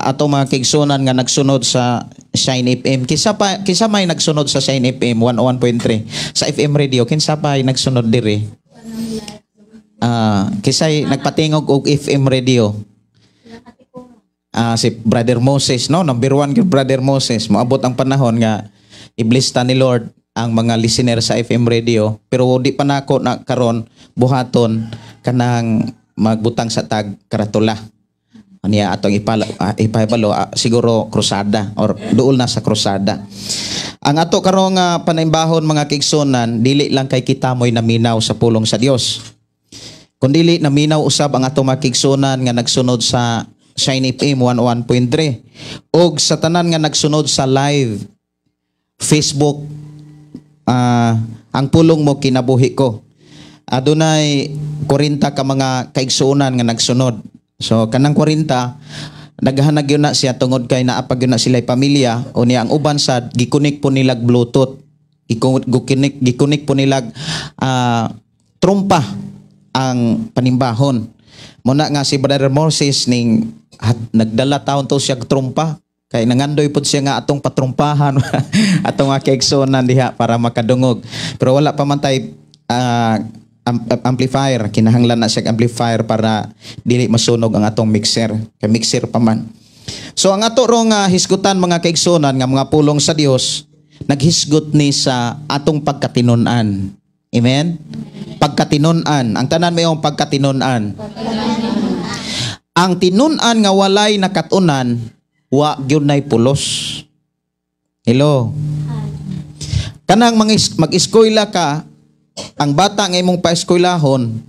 atong mga kaigsuonan nga nagsunod sa Shine FM. Kinsa pa, kinsa may nagsunod sa Shine FM 101.3 sa FM radio? Kinsa pa ay nagsunod diri? Kinsay nagpatingog og FM radio? Si Brother Moses, no? Number one gyud, Brother Moses. Moabot ang panahon nga i-bless ta ni Lord ang mga listener sa FM radio. Pero di pa nako na karon buhaton kanang magbutang sa tag karatula. Niya atong ipahibalo, siguro krusada or duol na sa krusada. Ang ato karon nga panimbahon, mga kaigsuonan, dili lang kay kita mo'y naminaw sa pulong sa Dios. Kundili naminaw usab ang ato mga kaigsuonan nga nagsunod sa Shine FM 101.3 og sa tanan nga nagsunod sa live Facebook, Ang Pulong Mo Kinabuhi Ko. Adunay 40 ka mga kaigsuonan nga nagsunod. So kanang 40, naghanag yun na siya tungod kay naapag yun na sila pamilya o niya ang uban sad gikunik po nilag Bluetooth. Gikunik po nilag trumpa ang panimbahon. Muna nga si Brother Moses ning hat, nagdala taon to siya trumpa kay nangandoy pod siya nga atong patrumpahan atong mga kaigsuonan diha para makadungog. Pero wala pa man tay amplifier, kinahanglan na siya amplifier para dili masunog ang atong mixer kay mixer pa man. So ang ato ro nga hisgutan, mga kaigsuonan, nga mga pulong sa Dios naghisgot ni sa atong pagkatinon-an. Amen. Pagkatinon-an. Ang tanan mayong pagkatinon-an. Ang tinun-an nga walay nakatunan, wa gyud nay pulos. Hello. Kanang mag-eskwela ka, ang bata nga imong paeskwelahon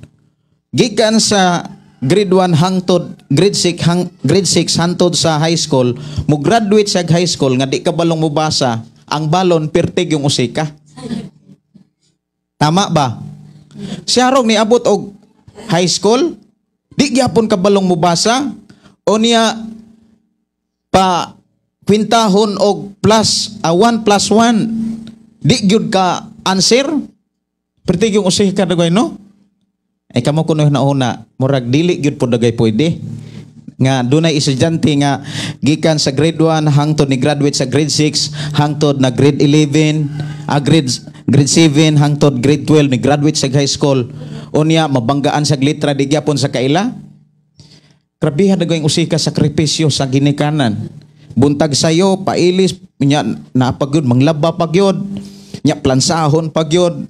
gikan sa grade 1 hangtod grade 6, grade 6 hangtod sa high school, mo graduate sa high school nga di ka balong mobasa, ang balon pertig yung usika. Tama ba? Siya rong niabot og high school, di gyapon ka balong mobasa o niya pa kwintahon og plus 1 plus 1, di gyud ka answer, pertig yung usika dagay, no? Ay kamo kuno nauna, murag dili gyud po dagay pwede nga dunay estudyante nga gikan sa grade 1 hangtod ni graduate sa grade 6 hangtod na grade 11, grade grade 7 hangtod grade 12, ni graduate sa high school, unya mabanggaan sa litra, di gyapon sa kaila. Grabehan na yung usika, sakripisyo sa ginikanan, buntag sayo pailis nya napagyod, manglaba pagyod nya, plansahon pagyod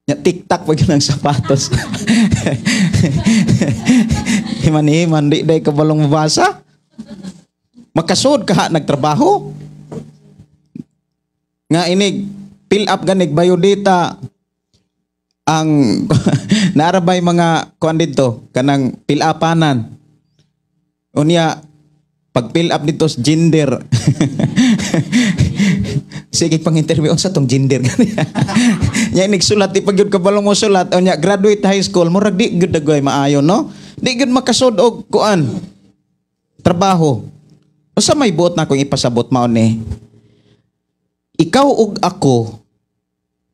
nya, tiktak pag yun ang sapatos. Himan-himan, di day kabalong mabasa. Makasud ka ha, nagtrabaho. Nga inig, fill up ganig biodata ang naarabay mga kuan dito kanang fill upanan. Unya pag fill up dito sa gender, sige pang interview, unsa tong gender nya, nigsulat, di pag gyud kabalo mo sulat. Unya graduate high school, murag di gyud dagway maayo, no? Di gyud makasud og kuan, trabaho. Unsa may buot na akong ipasabot, mao ni ikaw ug ako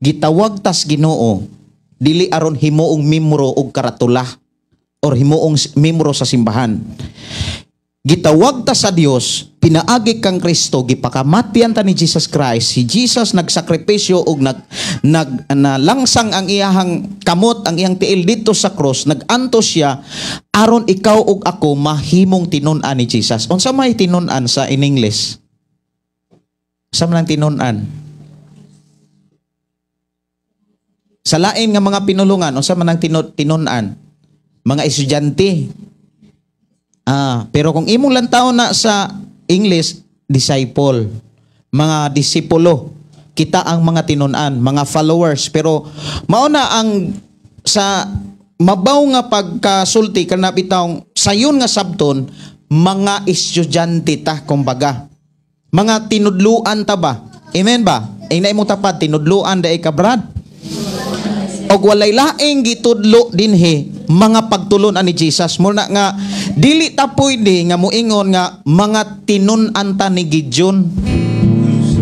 gitawag tas Ginoo dili aron himuong miyembro og karatula or himuong miyembro sa simbahan. Gitawag ta sa Dios pinaagi kang Kristo, gipakamatian ta ni Jesus Christ. Si Jesus nagsakripisyo og nag nag nalangsang ang iyahang kamot, ang iyang tiil dito sa cross, nagantos siya aron ikaw ug ako mahimong tinun-an ni Jesus. Unsa may tinun-an sa in English? Sa man ang tinun-an? Sa lain nga mga pinulungan, unsa man ang tinun-an? Mga estudyante. Pero kung imong lantaw na sa English, disciple. Mga disipulo. Kita ang mga tinun-an, mga followers. Pero mao na ang sa mabaw nga pagkasulti kana bitawng sayon nga sabton, mga estudyante ta kumbaga. Mga tinudluan ta ba? Amen ba? Ay na imong tapad, tinudluan dai ka, brad. Og walay laing gitudlo dinhi mga pagtulon-an ni Jesus. Muna nga dili ta pwede nga moingon nga mga tinun-an ta ni Gideon.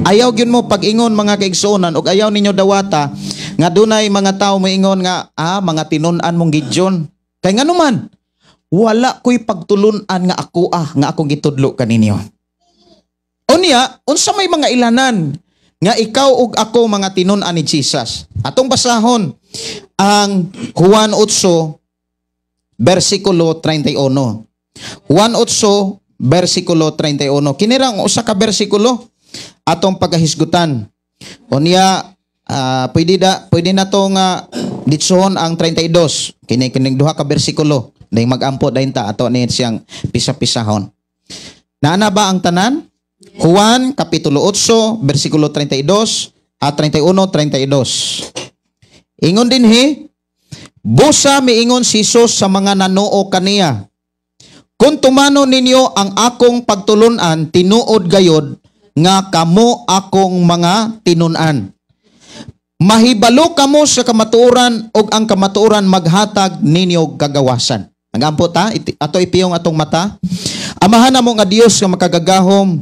Ayaw gyud mo pag-ingon, mga kaigsuonan, og ayaw ninyo dawata nga dunay mga tawo moingon nga mga tinun-an mong Gideon. Kay nganuman wala ko'y pagtulun-an nga ako nga akong gitudlo kaninyo. Unya, unsa may mga ilanan nga ikaw ug ako mga tinun-an ni Jesus? Atong basahon ang Juan 8 versikulo 31. Juan 8 versikulo 31. Kini ra ang usa ka bersikulo atong pagahisgutan. Unya, pwede na to nga ditsohon ang 32. Kini kining duha ka bersikulo. Dahil magampo dayon ta, ato ni siyang pisa-pisahon. Naana ba ang tanan? Juan kapitulo 8 versikulo 32 at 31 32. Ingon dinhi, "Busa miingon si Jesus sa mga nanuo kaniya, 'Kung tumanon ninyo ang akong pagtulunan, tinuod gayod nga kamo akong mga tinun-an. Mahibalo kamo sa kamatuoran ug ang kamatuoran maghatag ninyo kagawasan.'" Nagampo ta, ato ipiyong atong mata. Amahan namo nga Dios nga makagagahom,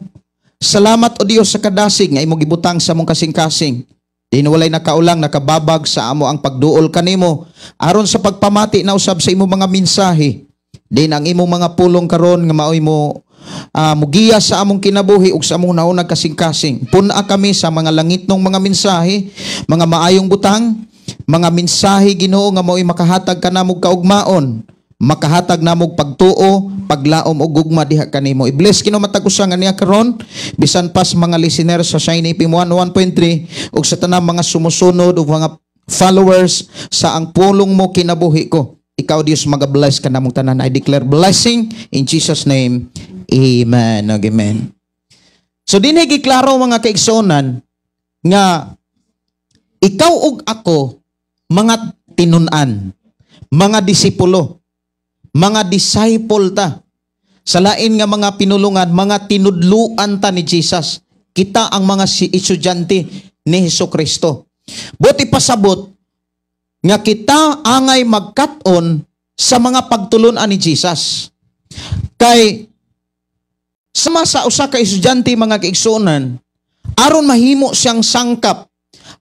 salamat o Dios sa kadasig nga imong gibutang sa among kasing-kasing. Di walay nakaulang nakababag sa amo ang pagduol kanimo aron sa pagpamati na usab sa imong mga mensahe. Din ang imong mga pulong karon nga maoy mo mugiya sa among kinabuhi ug sa among naunang kasing-kasing. Pun-a kami sa mga langitnong mga mensahe, mga maayong butang, mga mensahe, Ginoo, nga maoy makahatag kanamog kaugmaon, makahatag namog pagtuo, paglaom ug gugma diha kanimo. I-bless kino matag usa nga niya karon, bisan pas mga listener sa Shine FM 101.3 ug sa tanang mga sumusunod ug mga followers sa Ang Pulong Mo Kinabuhi Ko. Ikaw, Dios, maga-bless ka namong tanan. I declare blessing in Jesus' name. Amen. Ug amen. So dinhi giklaro, mga kaigsuonan, nga ikaw ug ako mga tinun-an, mga disipulo, mga disciple ta. Sa lain nga mga pinulungan, mga tinudluan ta ni Jesus. Kita ang mga si estudyante ni Hesus Kristo. Buot pasabot nga kita angay magkat-on sa mga pagtulunan ni Jesus. Kay sama sa usa ka estudyante, mga kaigsuonan, aron mahimo siyang sangkap,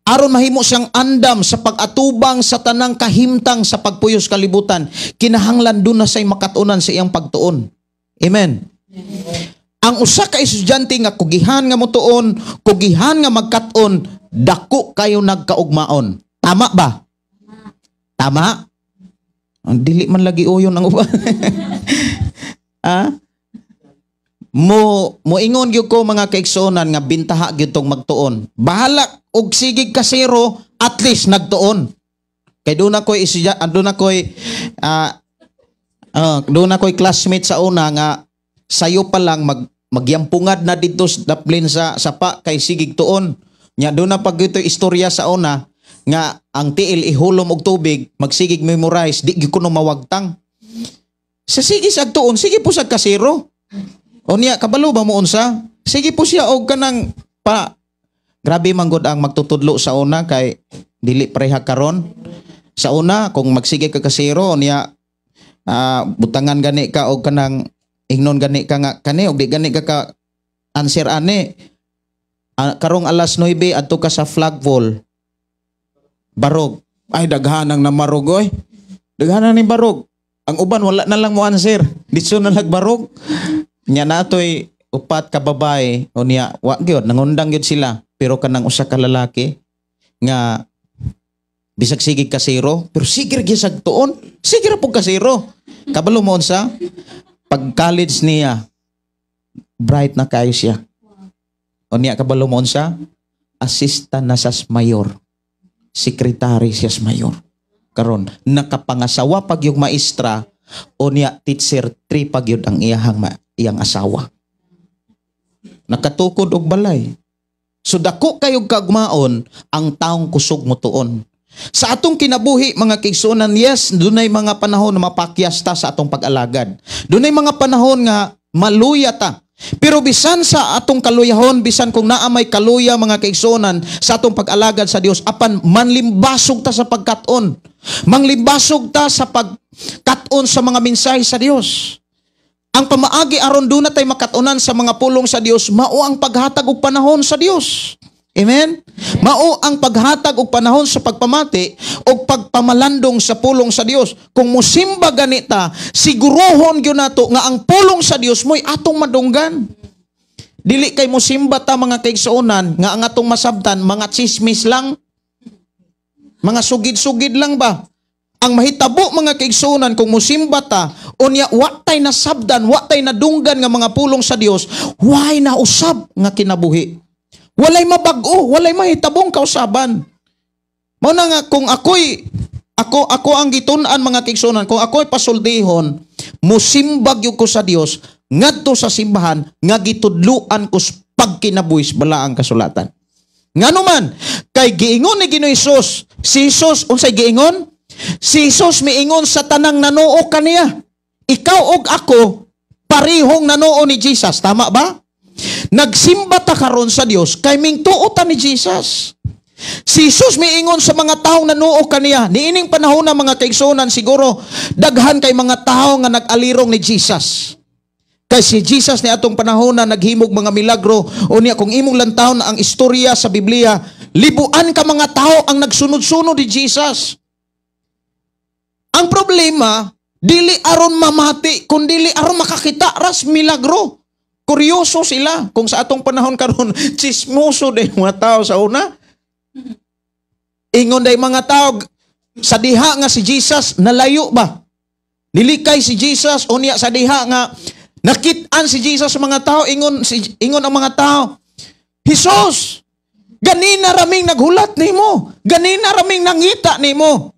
aron mahimo siyang andam sa pag-atubang sa tanang kahimtang sa pagpuyos kalibutan, kinahanglan duna siya'y makatunan sa iyang pagtuon. Amen. Ang usa ka estudyante nga kugihan nga motuon, kugihan nga magkat-on, dako kayo nagkaugmaon. Tama ba? Tama? Ang dili man lagi uyon ang uban. Ah? Mo moingon gyud ko, mga kaigsuonan, nga bintaha gyud tong magtuon. Bahala og sigig ka zero, at least nagtuon. Kay doon ako'y classmate sa una nga sayo pa lang magyampungad na dito sa daplin sa sapa kay sigig tuon. Nya doon na pag ito istorya sa una nga ang tiil ihulom og tubig, magsigig memorize, di gyud kuno mawagtang. Sa sige sa tuon, sige po sa kasero. O niya, kabalo ba mo unsa? Sige po siya og kanang pa. Grabe man gud ang magtutudlo sa una kay dili pareha karon. Sa una kung magsige ka kasero niya, butangan gani ka og kanang ingnon gani ka nga kani og di gani ka ka answer ani. Karong alas 9 adto ka sa flagpole. Barog. Ay, daghan ang namarog oy. Daghan ni barog. Ang uban wala na lang mo answer. Ditso na nagbarog. Nya natoy upat ka babae o niya wa gyud nangundang gyud sila, pero kanang usa ka lalaki nga bisag sige ka zero pero sige gyud sa tuon, sige ra pug ka zero. Kabalo mo unsa? Pag college niya, bright na kayo siya. O niya, kabalo mo unsa? Assistant na sa mayor, secretary siya sa mayor karon, nakapangasawa pag yung maestra. O niya, teacher 3 pag yun ang iyahang iyang asawa. Nakatukod og balay. So dako kayog kaugmaon ang taong kusog motuon. Sa atong kinabuhi, mga kaigsuonan, yes, dunay mga panahon na mapakyas ta sa atong pag-alagad. Dunay mga panahon nga maluya ta. Pero bisan sa atong kaluyahon, bisan kung naa may kaluya, mga kaigsuonan, sa atong pag-alagad sa Dios, apan manlimbasog ta sa pagkat-on. Manglimbasog ta sa pagkat-on sa mga mensahe sa Dios. Ang pamaagi aron duna tay makatunan sa mga pulong sa Dios, mao ang paghatag og panahon sa Dios. Amen? Mao ang paghatag og panahon sa pagpamati og pagpamalandong sa pulong sa Dios. Kung musimba ganita, siguruhon gyud nato nga ang pulong sa Dios mo'y atong madunggan. Dili kay musimba ta, mga kaigsuonan, nga ang atong masabtan mga chismis lang. Mga sugid-sugid lang ba? Ang mahitabo, mga kaigsuonan, kung musimba ta, unya wa tay nasabdan, wa tay nadunggan nga mga pulong sa Dios, way na usab nga kinabuhi. Walay mabag-o, walay mahitabong kausaban. Mao na nga kung ako'y ako ako ang gitun-an, mga kaigsuonan, kung ako'y pasuldihon, musimbag gyud ko sa Dios ngadto sa simbahan nga gitudluan ko sa pagkinabuhi sa balaang kasulatan. Ngano man, kay giingon ni Ginoo Hesus, si Hesus unsay giingon? Si Hesus miingon sa tanang nanuo kaniya. Ikaw ug ako parihong nanuo ni Jesus, tama ba? Nagsimba ta karon sa Dios kay mingtuo ta ni Jesus. Si Jesus miingon sa mga taong nanuo kaniya. Niining panahon na, mga kaigsuonan, siguro daghan kay mga tao nga nag-alirong ni Jesus. Kay si Jesus ni atong panahon na naghimog mga milagro, unya kung imong lantawon ang istorya sa Biblia, libuan ka mga tao ang nagsunod-sunod ni Jesus. Ang problema, dili aron mamati, kundi aron makakita ras milagro. Kuryoso sila. Kung sa atong panahon karon, chismoso din mga tao sa una. Ingon day mga tao sa diha nga si Jesus nalayo ba? Nilikay si Jesus, unya sa diha nga nakit-an si Jesus sa mga tao, ingon ang mga tao, "Jesus, ganina raming naghulat nimo, ganina raming nangita nimo."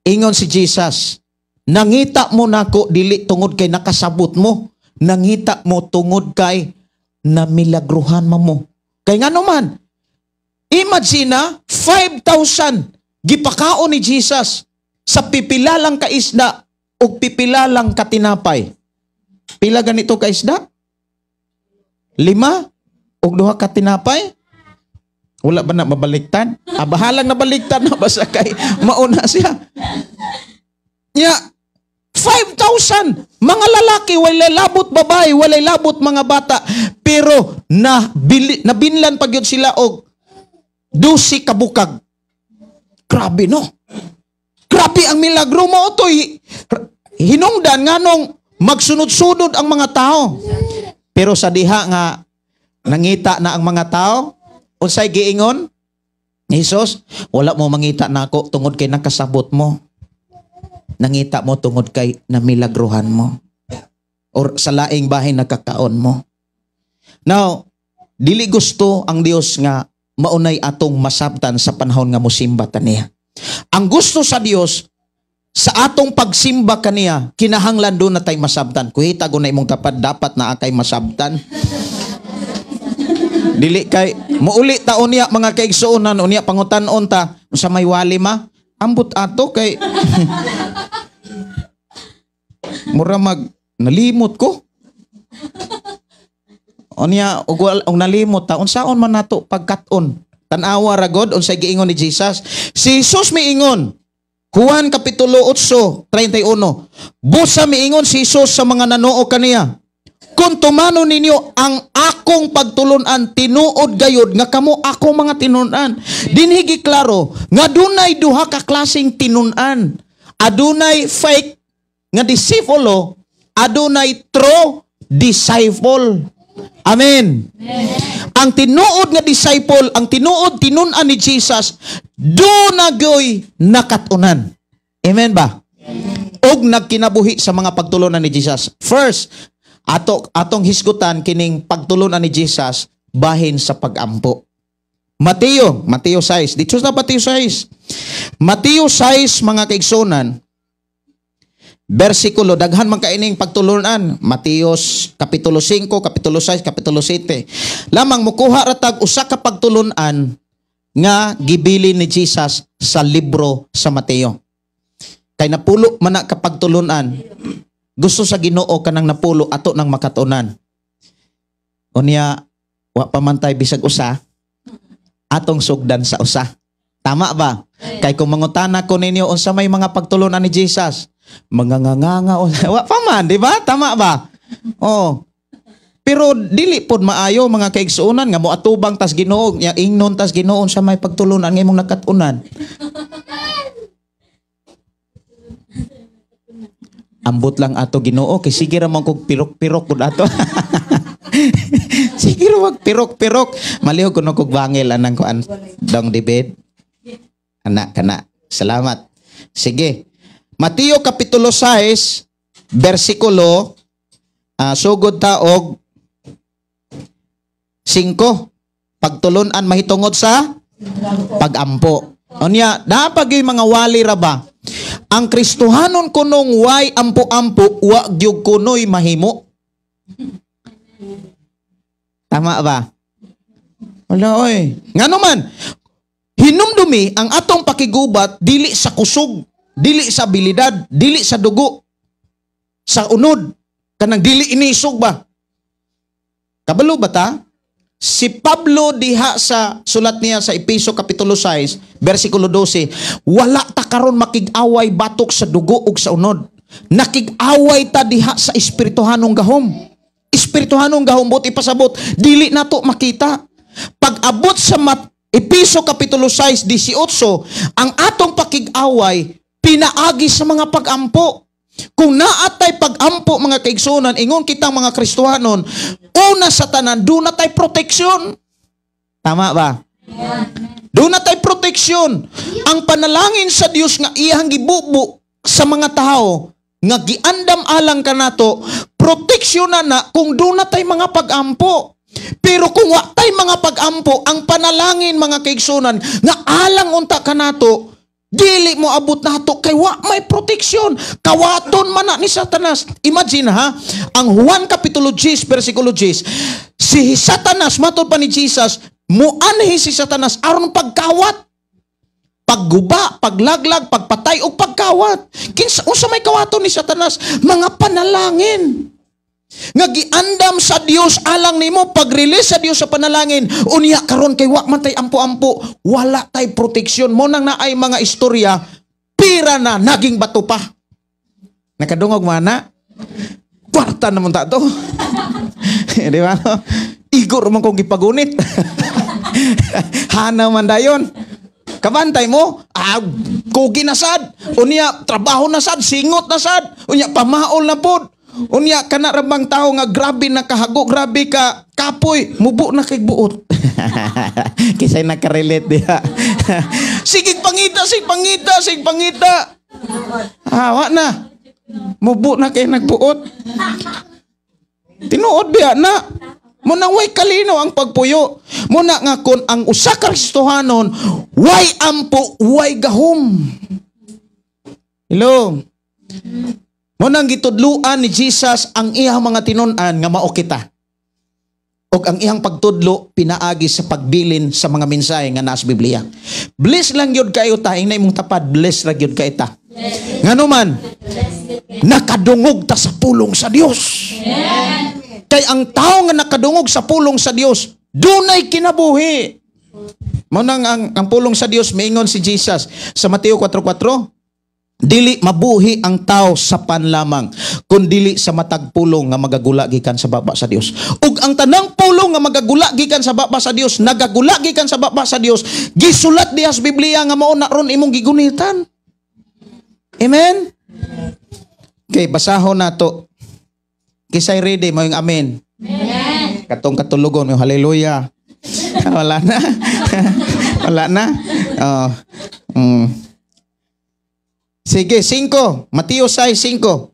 Ingon si Jesus, "Nangita mo nako dili tungod kay nakasabot mo, nangita mo tungod kay namilagruhan man mo." Kay ngano man, imagine na 5,000 gipakaon ni Jesus sa pipila lang ka isda ug pipila lang ka tinapay. Pila ganito ka isda? Lima ug duha ka tinapay? Wala ba na mabaliktad? Ah, bahalang nabaliktad na basta kay mauna siya. Ya, 5,000 mga lalaki, walay labot babae, walay labot mga bata, pero nabinlan pa gyud sila og 12 ka bukag. Grabe, no? Grabe ang milagro mo to'y hinungdan nganong magsunod-sunod ang mga tao. Pero sa diha nga nangita na ang mga tao, unsay giingon? Jesus, "Wala mo mangita nako tungod kay nakasabot mo. Nangita mo tungod kay namilagruhan mo. Or sa laing bahin nakakaon mo." Now, dili gusto ang Dios nga maunay atong masabtan sa panahon nga musimba ta niya. Ang gusto sa Dios sa atong pagsimba kaniya, kinahanglan duna tay masabtan. Kuhita ko na imong tapad, dapat naa kay masabtan. Dili kay muuli ta unya, mga kaigsuonan, unya pangutan-on ta sa may wali ma. Ambot ato kay mura mag nalimot ko. Unya og nalimot ta, unsaon man nato pagkat-on? Tan-awa ra god unsay giingon ni Jesus. Si Jesus miingon, Juan Kapitulo 8:31. Busa miingon si Jesus sa mga nanuo kaniya, "Kung tumanon ninyo ang akong pagtulunan, tinuod gayod nga kamo akong mga tinun-an." Dinhi giklaro nga dunay duha ka klaseng tinun-an. Adunay fake nga disipulo, adunay true disciple. Amen. Ang tinuod nga disciple, ang tinuod tinun-an ni Jesus, duna gyoy nakatunan. Amen ba? Og nagkinabuhi sa mga pagtulunan ni Jesus. First, atong hisgutan kining pagtulunan ni Jesus bahin sa pagampo. Mateo 6. Dito sa Mateo 6. Mateo 6, mga kaigsunan, Bersikulo, daghan man kaining pagtulunan. Mateos kapitulo 5, kapitulo 6, kapitulo 7. Lamang mukuha ra tag usa ka pagtulunan nga gibili ni Jesus sa libro sa Mateo. Kay napulo man na ka pagtulunan. Gusto sa Ginoo kanang napulo ato nang makatunan. Unya wa pa man tay bisag usa, atong sugdan sa usa. Tama ba? Kay kung mangutana ko ninyo unsa may mga pagtulunan ni Jesus, manganganga wa pa man, di ba? Tama ba? Oh. Pero dili pod maayo, mga kaigsuonan, nga moatubang tas Ginoo, nya ingnon tas Ginoo sa may pagtulunan nga imong nakat-unan. Ambot lang ato Ginoo kay sige ra man kog pirok-pirok pud ato. Sige ra mag pirok-pirok. Malihog kuno kog bangil anang kuan dong debate. Ana kana. Salamat. Sige. Mateo kapitulo 6 bersikulo sugod ta og 5. Pagtulunan mahitungod sa pagampo. Unya, dapat gyud mga wali ra ba? Ang Kristohanon kunong way ampo-ampo, wa gyud kunoy mahimo. Tama ba? Wala oy. Ngano man, hinumdumi ang atong pakigubat dili sa kusog, dili sa abilidad, dili sa dugo, sa unod, kanang dili inisog ba? Kabalo ba ta? Si Pablo diha sa sulat niya sa Epeso kapitulo 6 bersikulo 12, wala ta karon makig-away batok sa dugo ug sa unod. Nakig-away ta diha sa espirituhanong gahom. Espirituhanong gahom bot ipasabot, dili nato makita. Pag-abot sa Epeso kapitulo 6:18, ang atong pakig-away pinaagi sa mga pag-ampo. Kung naatay pag-ampo, mga kaigsunan, ingon kitang mga Kristohanon, una sa tanan, doon na tay proteksyon. Tama ba? Doon na tay proteksyon. Ang panalangin sa Dios nga iyang gibubo sa mga tao, nga giandam alang kanato, proteksyon na na kung doon na tay mga pag-ampo. Pero kung wa tay mga pag-ampo, ang panalangin, mga kaigsunan, nga alang unta kanato, dili mo abot nato kay wa may proteksyon. Kawaton man na ni Satanas. Imagine ha, ang Juan kapitulo 10 bersikulo 10, si Satanas matod pa ni Jesus, muanhi si Satanas aron pagkawat, pagguba, paglaglag, pagpatay ug pagkawat. Kinsa unsa may kawaton ni Satanas? Mga panalangin nga giandam sa Dios alang nimo. Pag-release sa Dios sa panalangin, unya karon kay wa man tay ampo-ampo, wala tay proteksyon. Mo nang naay mga istorya, pira na naging bato pa. Nakadungog man na? Kwarta naman ta to. Di ba? Igor man kong gipagunit. Hana man dayon. Kabantay mo, kugi na sad, unya trabaho na sad, singot na sad, unya pamaol na pod. Unya kana ra bang tao nga grabe na kahago, grabe ka kapoy, mubo na kay buot. Kisay nakarelate diha. Sige pangita, sige pangita, sige pangita. Wa na. Mubo na kay nagbuot. Tinuod biya na. Muna way kalino ang pagpuyo. Muna nga kon ang usa ka Kristohanon, way ampo, way gahom. Hello. Munang gitudluan ni Jesus ang iyang mga tinun-an nga mao kita. Og ang iyang pagtudlo pinaagi sa pagbilin sa mga mensahe nga naa sa Biblia. Bless lang gyud kayo ta, ingna imong tapad, bless ra gyud kay ta. Ngano man, nakadungog ta sa pulong sa Dios. Kay ang tao nga nakadungog sa pulong sa Dios, dunay kinabuhi. Mao nang ang pulong sa Dios miingon si Jesus sa Mateo 4:4, dili mabuhi ang tao sa pan lamang, kun dili sa matag pulong nga magagula gikan sa baba sa Dios. Ug ang tanang pulong nga magagula gikan sa baba sa Dios, nagagula gikan sa baba sa Dios, gisulat diha sa Biblia nga mao na ron imong gigunitan. Amen? Okay, basahon nato. Kisay ready mo yung amen. Amen. Katong katulugon yung hallelujah. Wala na. Wala na. Oh. Sige, 5. Mateo 6:5.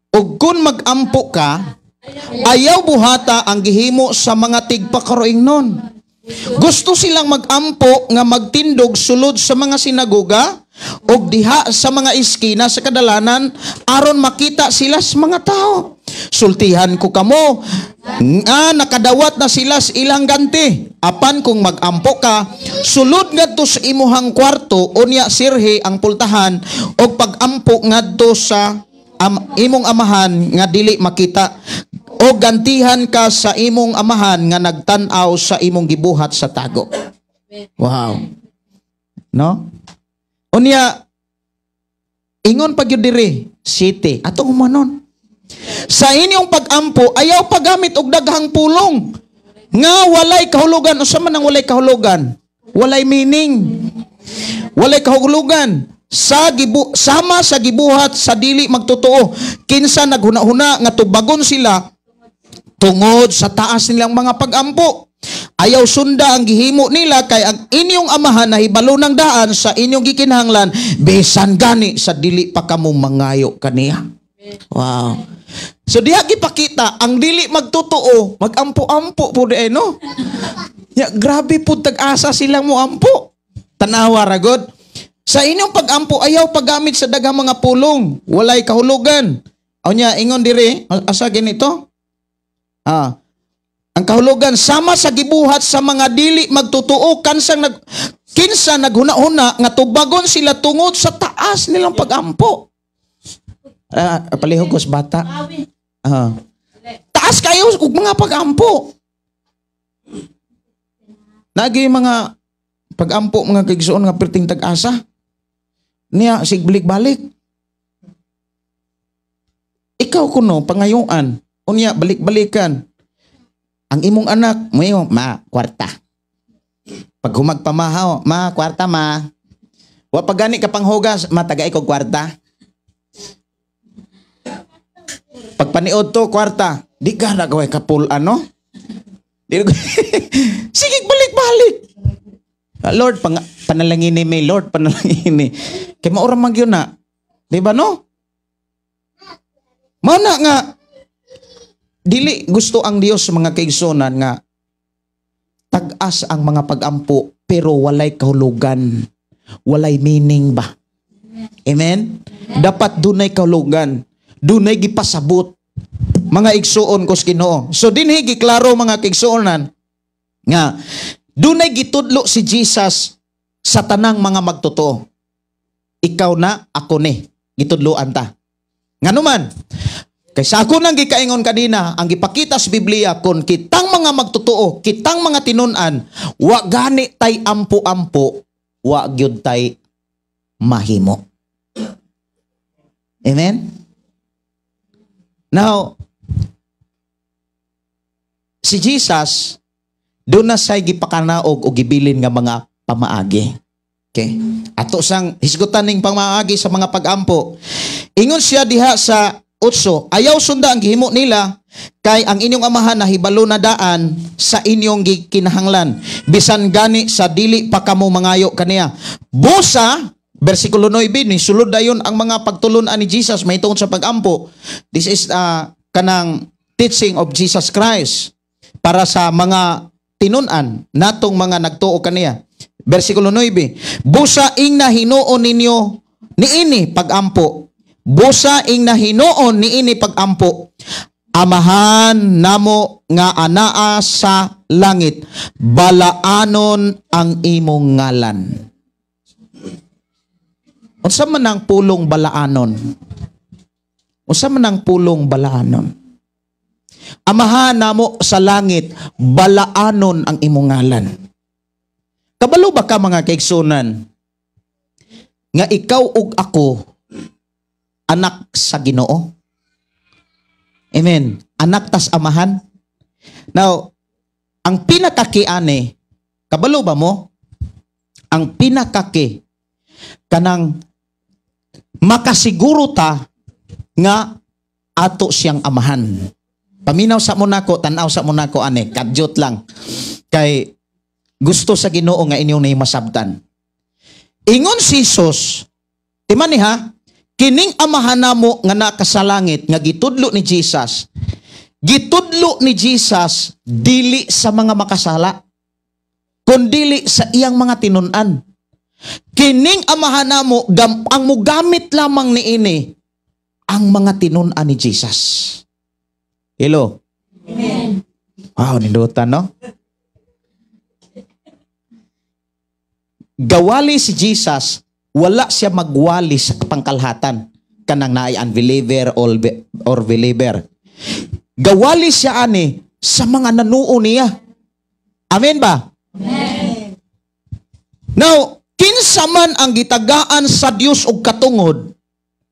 Ug kun magampo ka, ayaw buhata ang gihimo sa mga tigpakaroingnon. Gusto silang magampo nga magtindog sulod sa mga sinagoga Ug diha sa mga iskina sa kadalanan aron makita sila sa mga tao. Sultihan ko kamo nga nakadawat na sila sa ilang ganti. Apan kung magampo ka, sulod ngadto sa imuhang kwarto, unya sirhi ang pultahan og pagampo ngadto sa imong amahan nga dili makita, o gantihan ka sa imong amahan nga nagtan-aw sa imong gibuhat sa tago. Wow. No? Unya ingon pa gyud diri, city atong humanon. Sa inyong pagampo, ayaw paggamit og daghang pulong nga walay kahulugan. Usa man ang walay kahulugan? Walay meaning. Walay kahulugan. Sama sa gibuhat sa dili magtotoo. Kinsa naghuna-huna nga tubagon sila tungod sa taas nilang mga pagampo. Ayaw sunda ang gihimo nila, kay ang inyong amahan nahibalo ng daan sa inyong gikinahanglan bisan gani sa dili pa kamo mangayo kaniya. Wow. So diha gipakita ang dili magtotoo, magampo-ampo po di no. Ya, grabe po tag-asa silang moampo. Tanawa ra god. Sa inyong pagampo, ayaw paggamit sa daghang mga pulong, walay kahulugan. Unya ingon diri, asa ganito? Ang kahulugan sama sa gibuhat sa mga dili magtotoo, kansang nag kinsa naghuna-huna nga tubagon sila tungod sa taas nilang pagampo. Palihog ko sa bata. Taas kayo og mga pagampo. Nagi mga pagampo, mga kaigsoon, nga perting tag-asa. Niya sig balik-balik. Ikaw kuno pangayuan, unya balik-balikan. Ang imong anak, mayo, "Ma, kwarta." Pag humagpamahaw, "Ma, kwarta, ma." Wa pa gani ka panghugas, "Ma, tagay ko kwarta." Pagpaniod to, kwarta. Di ka nagaway kapul ano? Di Sige, balik-balik. Ah, Lord, panalangini may Lord, panalangini. Kay maura man gyud na. Di ba no? Mao na nga dili gusto ang Dios, mga kaigsunan, nga tag-as ang mga pagampo pero walay kahulugan. Walay meaning ba? Amen? Dapat dunay kahulugan. Dunay gipasabot. Mga igsuon ko sa Ginoo. So dinhi giklaro, mga kaigsuonan, nga dunay gitudlo si Jesus sa tanang mga magtotoo. Ikaw na, ako ni. Gitudloan ta. Ngano man? Kay sa ako nang gikaingon kanina, ang gipakita sa Biblia, kung kitang mga magtotoo, kitang mga tinun-an, wa gani tay ampo-ampo, wa gyud tay mahimo. Amen? Now, si Jesus, doon na say gipakanaog o gibilin nga mga pamaagi. Okay? Ato sang hisgutan ning pamaagi sa mga pagampo. Ingon siya diha sa 8, "Ayaw sunda ang gihimo nila, kay ang inyong amahan nahibalo na daan sa inyong gikinahanglan bisan gani sa dili pa kamo mangayo kaniya." Busa, versikulo 9, ni sulod dayon ang mga pagtulun-an ni Jesus mahitungod sa pagampo. This is kanang teaching of Jesus Christ para sa mga tinun-an natong mga nagtuo kaniya. Versikulo 9, "Busa ingna hinuon ninyo niini pagampo. Busa ingna hinuon niini pagampo: Amahan namo nga anaa sa langit, balaanon ang imong ngalan." Unsa man ang pulong balaanon? Unsa man ang pulong balaanon? Amahan namo sa langit, balaanon ang imong ngalan. Kabalo ba ka, mga kaigsunan, nga ikaw ug ako anak sa Ginoo? Amen. Anak tas amahan. Now, ang pinakakiane, kabalo ba mo? Ang pinakaki kanang makasiguro ta nga ato siyang amahan. Paminaw sa mo nako, tan-aw sa mo nako ane, kadyot lang. Kay gusto sa Ginoo nga inyong nay masabtan. Ingon si Jesus, timan ni ha, kining amahan namo nga nakasalangit nga gitudlo ni Jesus. Gitudlo ni Jesus dili sa mga makasala, kundili sa iyang mga tinun-an. Kining amahan namo ang mugamit lamang niini ang mga tinun-an ni Jesus. Hello. Amen. Wow, nindutan, no? Gawali si Jesus, wala siya magwali sa pangkalhatan kanang naay unbeliever or believer. Gawali siya ani sa mga nanuo niya. Amen ba? Amen. Now, kinsa man ang gitagaan sa Dios og katungod,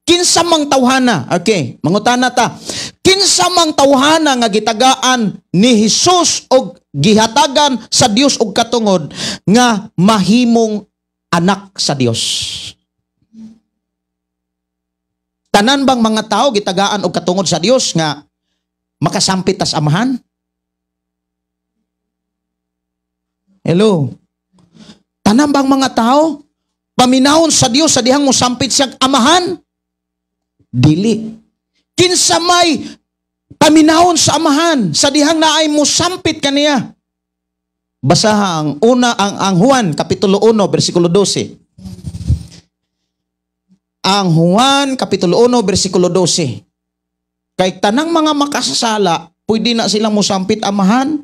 kinsa mang tawhana, okay, mangutana ta, kinsa mang tawhana nga gitagaan ni Hesus og gihatagan sa Dios og katungod nga mahimong anak sa Dios? Tanan bang mga tao gitagaan og katungod sa Dios nga makasampit tas amahan? Hello. Tanan bang mga tao paminahon sa Dios sa dihang mosampit siyang amahan? Dili. Kinsa may paminahon sa amahan sa dihang naay mosampit kaniya? Basaha ang una ang Juan kapitulo 1 bersikulo 12. Ang Juan kapitulo 1 bersikulo 12. Kay tanang mga makasasala, pwede na silang mosampit amahan.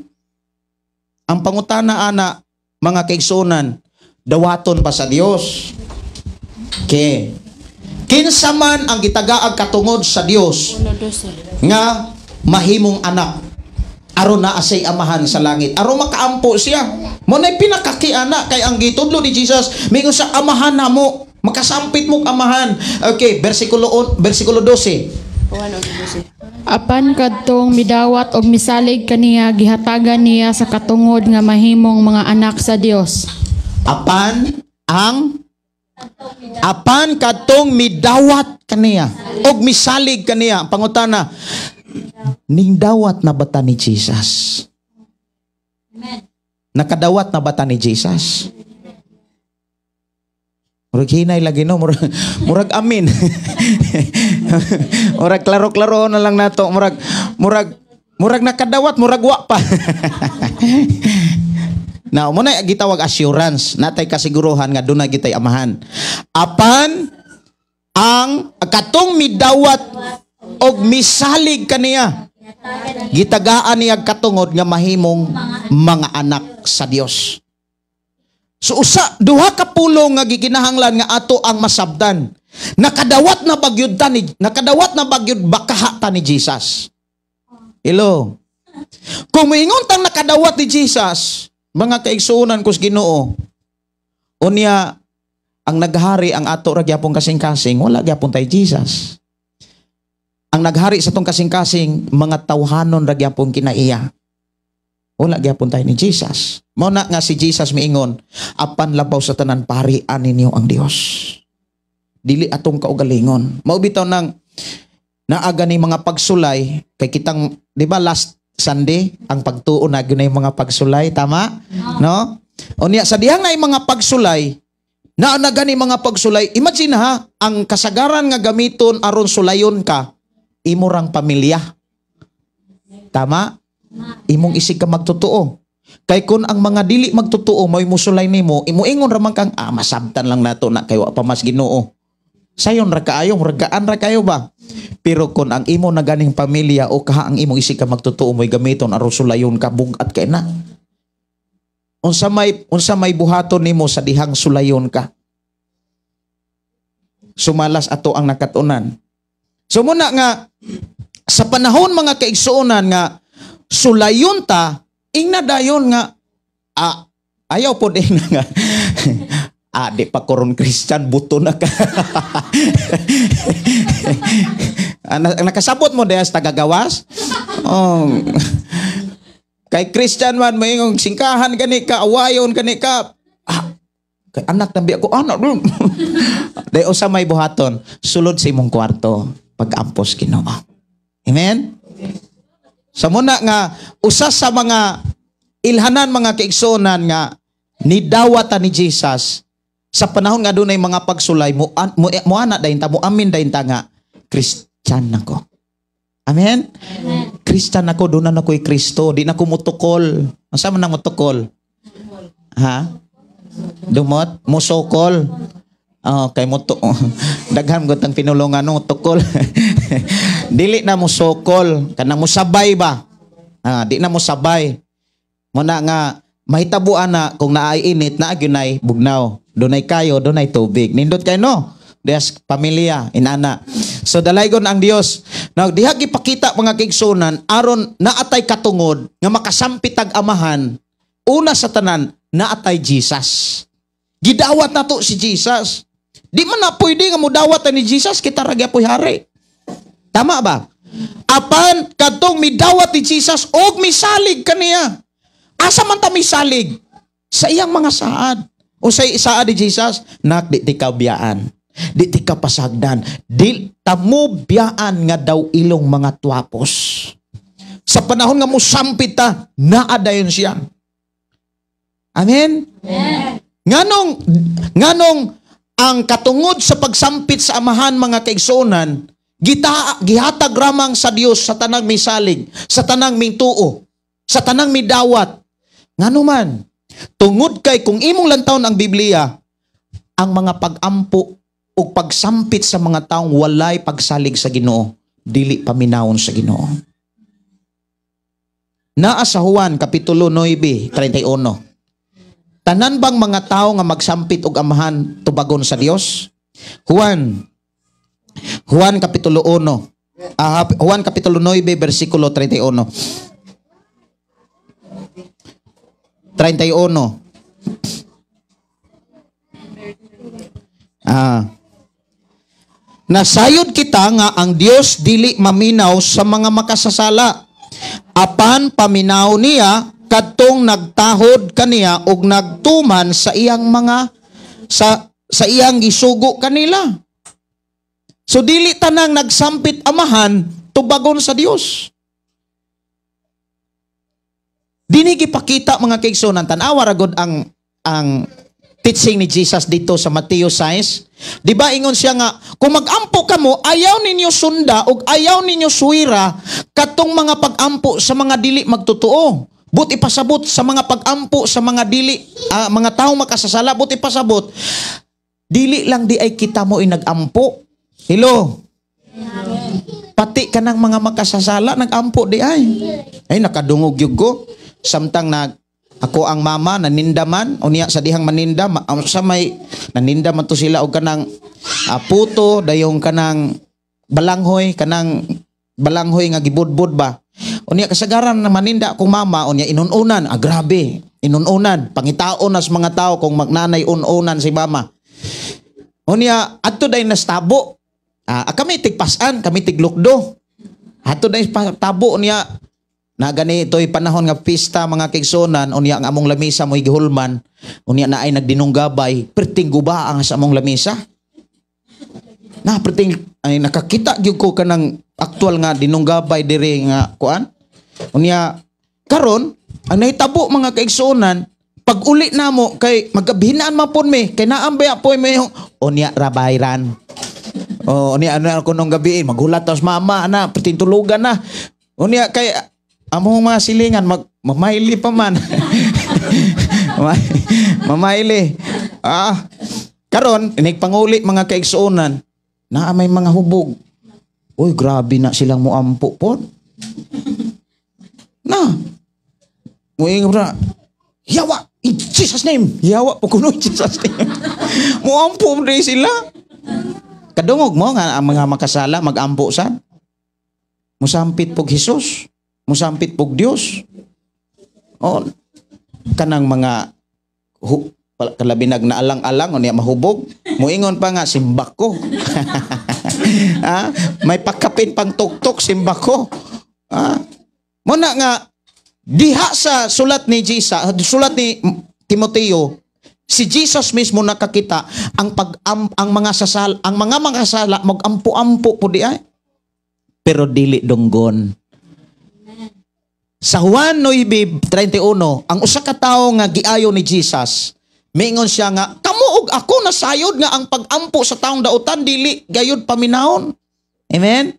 Ang pangutana ana mga kaigsuonan, dawaton ba sa Dios? Okay. Kinsa man ang gitagaag katungod sa Dios nga mahimong anak aron naa siya'y amahan sa langit, aron makaampo siya. Mo nay pinakakiana kay ang gitudlo ni Jesus mingon sa amahan namo, makasampit mo amahan. Okay, bersikulo 12. Apan kadtong midawat og misalig kaniya, gihatagan niya sa katungod nga mahimong mga anak sa Dios. Apan kadtong midawat kaniya og misalig kaniya. Pangutana, ningdawat na bata ni Jesus? Amen. Nakadawat na bata ni Jesus? Murag hinay lagi, no? Murag amin. Murag klaro-klaro na lang nato. Murag nakadawat, murag wa pa. Now, muna gitawag assurance. Natay kasiguruhan nga doon na gitay amahan. Apan ang katong midawat og misalig kaniya, gitagaan niya katungod nga mahimong mga anak sa Dios. So usa duha ka pulong nga gikinahanglan nga ato ang masabdan. Nakadawat na bagyod ta ni, nakadawat na bagyod bakaha ta ni Jesus. Hello. Kung moingon tang nakadawat ni Jesus, mga kaigsuonan ko sa Ginoo, unya ang naghari ang ato ra gyapon kasing-kasing, wala gyapon tay Jesus. Ang naghari sa tong kasing-kasing, mga tawhanon ra gyapon kinaiya. Wala gyapon tayo ni Jesus. Mao na nga si Jesus miingon, apan labaw sa tanan parian ninyo ang Dios. Dili atong kaugalingon. Mao bitaw nang naaga ni mga pagsulay kay kitang, di ba last Sunday ang pagtuo na gyud mga pagsulay, tama? No? Unya sa dihang na mga pagsulay, naa na gani mga pagsulay, imagine ha, ang kasagaran nga gamiton aron sulayon ka, imo rang pamilya. Tama? Imong isig ka magtotoo. Kay kun ang mga dili magtotoo mo'y musulay nimo, imo ingon ra man kang masabtan lang nato na kay wa pa mas Ginoo. Sayon ra kaayo, muragaan ra kayo ba? Pero kun ang imo na ganing pamilya o kaha ang imong isig ka magtotoo mo'y gamiton aron sulayon ka, bugat kay na. Unsa may buhaton nimo sa dihang sulayon ka? Sumalas ato ang nakatunan. So muna nga sa panahon mga kaigsuonan nga sulayon ta, ingna dayon nga ayaw po din nga di pa koron Christian, buto na ka. Nakasabot mo dahil sa tagagawas? Oh. Kay Christian man, mayroong singkahan gani ka, awayon gani ka. Kay anak na biya ko, anak. Dahil usa may buhaton, sulod sa imong kwarto, pag-ampos Ginoo. Amen? Sa muna nga, usa sa mga ilhanan mga kaigsuonan nga nidawatan ni Jesus sa panahon nga dunay mga pagsulay, muana dayon ta, muamin dayon ta nga Christian nako. Amen? Amen. Christian nako, doon na nako'y Kristo, di na ko mutukol. Unsa man ang mutukol? Ha? Dumot, musokol. Oh, kay mo to daghan gud tang pinulungan no tukol. Dili na musokol, kanang musabay ba? Ah, di na musabay. Muna nga mahitabo ana kung naay init naa gyud bugnaw. Dunay kayo, dunay tubig. Nindot kay no? Dias pamilya inana. So dalaygon ang Dios. Now diha gipakita, mga kaigsunan, aron naatay katungod nga makasampit tag Amahan, una sa tanan naatay Jesus. Gidawat nato si Jesus. Di man na pwede nga mudawat ni Jesus, kita ra gyapoy hari. Tama ba? Apan kadtong midawat ni Jesus og misalig kaniya. Asa man ta misalig? Sa iyang mga saad. O sa saad ni Jesus, "Nak, di ti ka biyaan. Di ti ka pasagdan. Di tamo biyaan nga daw ilong mga twapos." Sa panahon nga musampit ta, naa dayon siya. Amen? Nganong ang katungod sa pagsampit sa Amahan, mga kaigsuonan, gita, gihatag ramang sa Dios sa tanang misalig, sa tanang mituo, sa tanang midawat? Ngano man? Tungod kay kung imong lantawon ang Biblia, ang mga pag-ampo o pagsampit sa mga taong walay pagsalig sa Ginoo, dili paminawon sa Ginoo. Naa sa Juan kapitulo 9, 31. Tanan bang mga tao nga magsampit og Amahan tubagon sa Dios? Juan kapitulo 1. Ah, Juan kapitulo 9 bersikulo 31. 31. Ah. Nasayod kita nga ang Dios dili maminaw sa mga makasasala. Apan paminaw niya kadtong nagtahod kaniya ug nagtuman sa iyang mga sa iyang gisugo kanila. So dili tanang nagsampit Amahan tubagon sa Dios. Dini gipakita, mga kaigsuonan, tan-awa ra gud ang teaching ni Jesus dito sa Mateo 6. Di ba ingon siya nga kung magampo kamo, ayaw ninyo sunda ug ayaw ninyo suwira katong mga pag-ampo sa mga dili magtotoo. But ipasabot sa mga pag-ampo sa mga dili mga taong makasasala, but ipasabot dili lang di ay kita mo nagampo. Hello. Pati kanang mga makasasala nagampo di ay. Ay, nakadungog gyud ko samtang nag ako ang mama naninda man unya sa dihang maninda sa may naninda man to sila og kanang puto, dayong kanang balanghoy nga gibudbud ba. Unya kasagaran na maninda akong mama, unya inununan, ah, grabe, inununan, pangitaon nas mga tao kung magnanay ununan si mama. Unya adto day nastabo, kami tigpasan, kami tiglukdo, adto day tabo. Unya na gani ito'y panahon nga pista, mga kaigsuonan, unya ang among lamisa mo'y gihulman, unya na ay nagdinunggabay, perting guba ang sa among lamisa. Na perting ay nakakita gyud ko kanang aktual nga dinunggabay diri nga kuan. Unya karon ang nahitabo, mga kaigsuonan, pag uli namo kay magabhinaan man pud mi kay naambay po may unya rabayran. Oh, unya ano ako nung gabi maghulat tas mama na perting tulugan na. Unya kay among mga silingan mag mamaili pa man. Mamaili. Ah, karon inig panguli, mga kaigsuonan, naa may mga hubog. Uy, grabe na silang muampo pod. Na. Uy, bra. "Yawa in Jesus name." Yawa po kuno in Jesus name. Muampo mo sila. Kadungog mo nga ang mga makasala magampo sa musampit pog Jesus, musampit pog Dios. O kanang mga kalabinag na alang-alang unya mahubog, muingon pa nga, "Simbak ko." Ah, may pakapin pang tuktok, "Simbak ko." Ah, muna nga diha sa sulat ni Jesus, sulat ni Timoteo, si Jesus mismo nakakita ang pag ang mga sasal ang mga makasala magampo-ampo po di ay. Pero dili dunggon. Sa Juan 9:31, ang usa ka tawo nga giayo ni Jesus, miingon siya nga, "Kamo ug ako nasayod nga ang pag-ampo sa taong dautan dili gayud paminawon." Amen?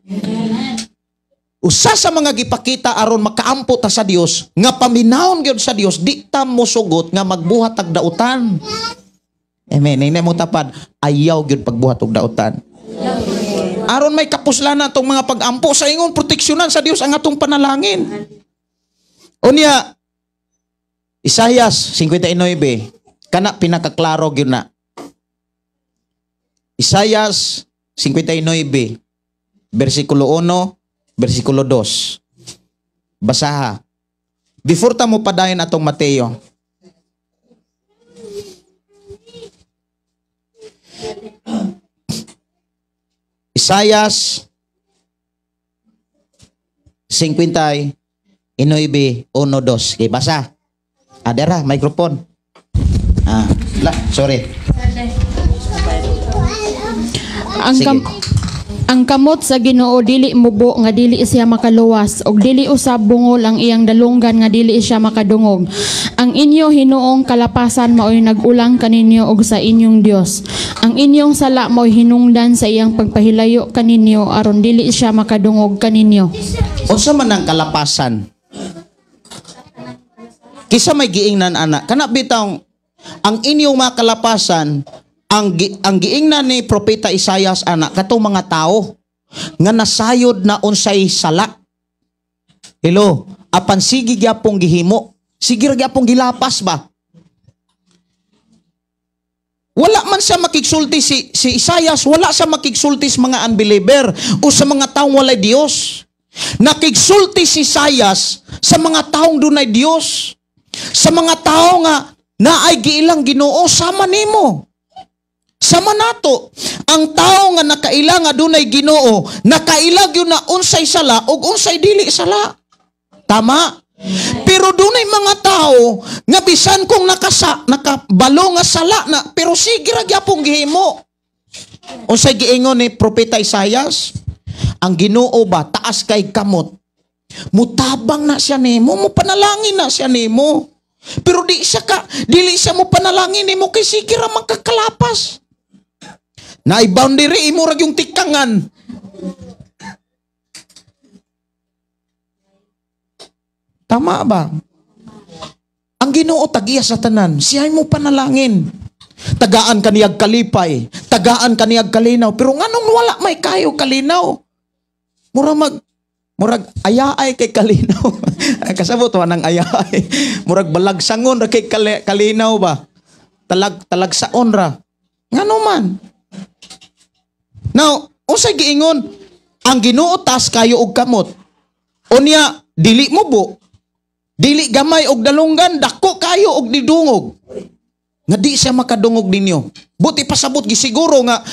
Usa sa mga gipakita aron makaampo ta sa Dios, nga paminawon gyud sa Dios, di ta mosugot nga magbuhat og dautan. Amen. Ingna mo tapad, ayaw gyud pagbuhat og dautan. Aron may kapuslanan atong mga pag-ampo sa ingon proteksyonan sa Dios ang atong panalangin. Unya, Isayas 59, kana pinakaklaro gyud na. Isayas 59, versikulo 1, versikulo 2. Basaha. Before ta mo padayon atong Mateo. Isayas 59, 1, 2. Okay, basa. Adera, microphone. La, sorry. Ang kamot sa Ginoo dili mubo nga dili siya makaluwas, ug dili usab bungol ang iyang dalunggan nga dili siya makadungog. Ang inyo hinuong kalapasan maoy nag-ulang kaninyo og sa inyong Dios. Ang inyong sala maoy hinungdan sa iyang pagpahilayo kaninyo aron dili siya makadungog kaninyo. Unsa man ang kalapasan? Kisa may giingnan ana, kana bitaw ang inyong mga kalapasan, ang giingnan ni Propeta Isayas ana katong mga tao nga nasayod na unsay sala. Hello, apan sige gyapong gihimo, sige ra gyapong gilapas ba? Wala man siya makigsulti si Isayas, wala siya makigsulti sa mga unbeliever o sa mga taong walay Dios. Nakigsulti si Isayas sa mga taong dunay Dios, sa mga tao nga naay giilang Ginoo sama nimo. Sama nato, ang tao nga nakaila nga dunay Ginoo, nakaila gyud na unsay sala ug unsay dili sala. Tama? Pero dunay mga tao nga bisan kung nakabalo nga sala na, pero sige ra gyapon gihimo. Unsay giingon ni Propeta Isayas? Ang Ginoo ba taas kay kamot, mutabang na siya nimo, mupanalangin na siya nimo. Pero di siya dili siya mo panalangin nimo kay sige ra magkakalapas. Na boundary imo ra yung tikangan. Tama ba? Ang Ginoo tagiya sa tanan, siya mo panalangin. Tagaan kaniyag kalipay, tagaan kaniyag kalinaw, pero nganong wala may kayo kalinaw? Murag ayaay kay kalinaw. Kasabot wa nang ayaay. Murag balagsangon ra kay kalinaw ba? Talagsaon ra. Ngano man? Now, unsay giingon? Ang Ginoo taas kayo og kamot. Unya dili mo bo. Dili gamay og dalunggan, dako kayo og didungog. Nga di siya makadungog ninyo. Buti pasabot gisiguro nga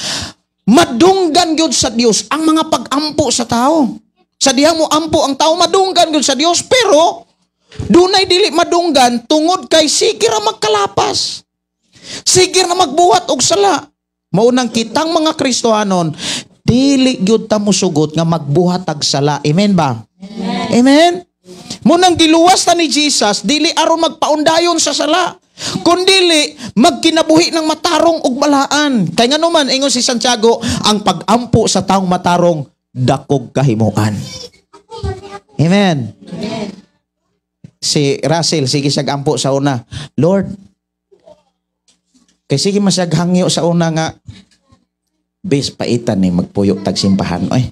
madunggan gyud sa Dios ang mga pag-ampo sa tao. Sa diha mo ampo ang tao, madunggan gyud sa Dios, pero dunay dili madunggan tungod kay sige ra magkalapas. Sige ra magbuhat og sala. Mao nang kitang mga Kristohanon, dili gyud ta mosugot nga magbuhat og sala. Amen ba? Amen. Amen. Mo nang giluwas ta ni Jesus dili aron magpaundayon sa sala, kundili magkinabuhi ng matarong ug balaan. Kay ngano man ingon si Santiago, ang pag-ampo sa taong matarong dakog kahimuan. Amen. Amen. Si Russell sige siyag ampo sa una. Lord, kay sige masyag hangyo sa una nga bes paitan ni magpuyo tag simpahan oy.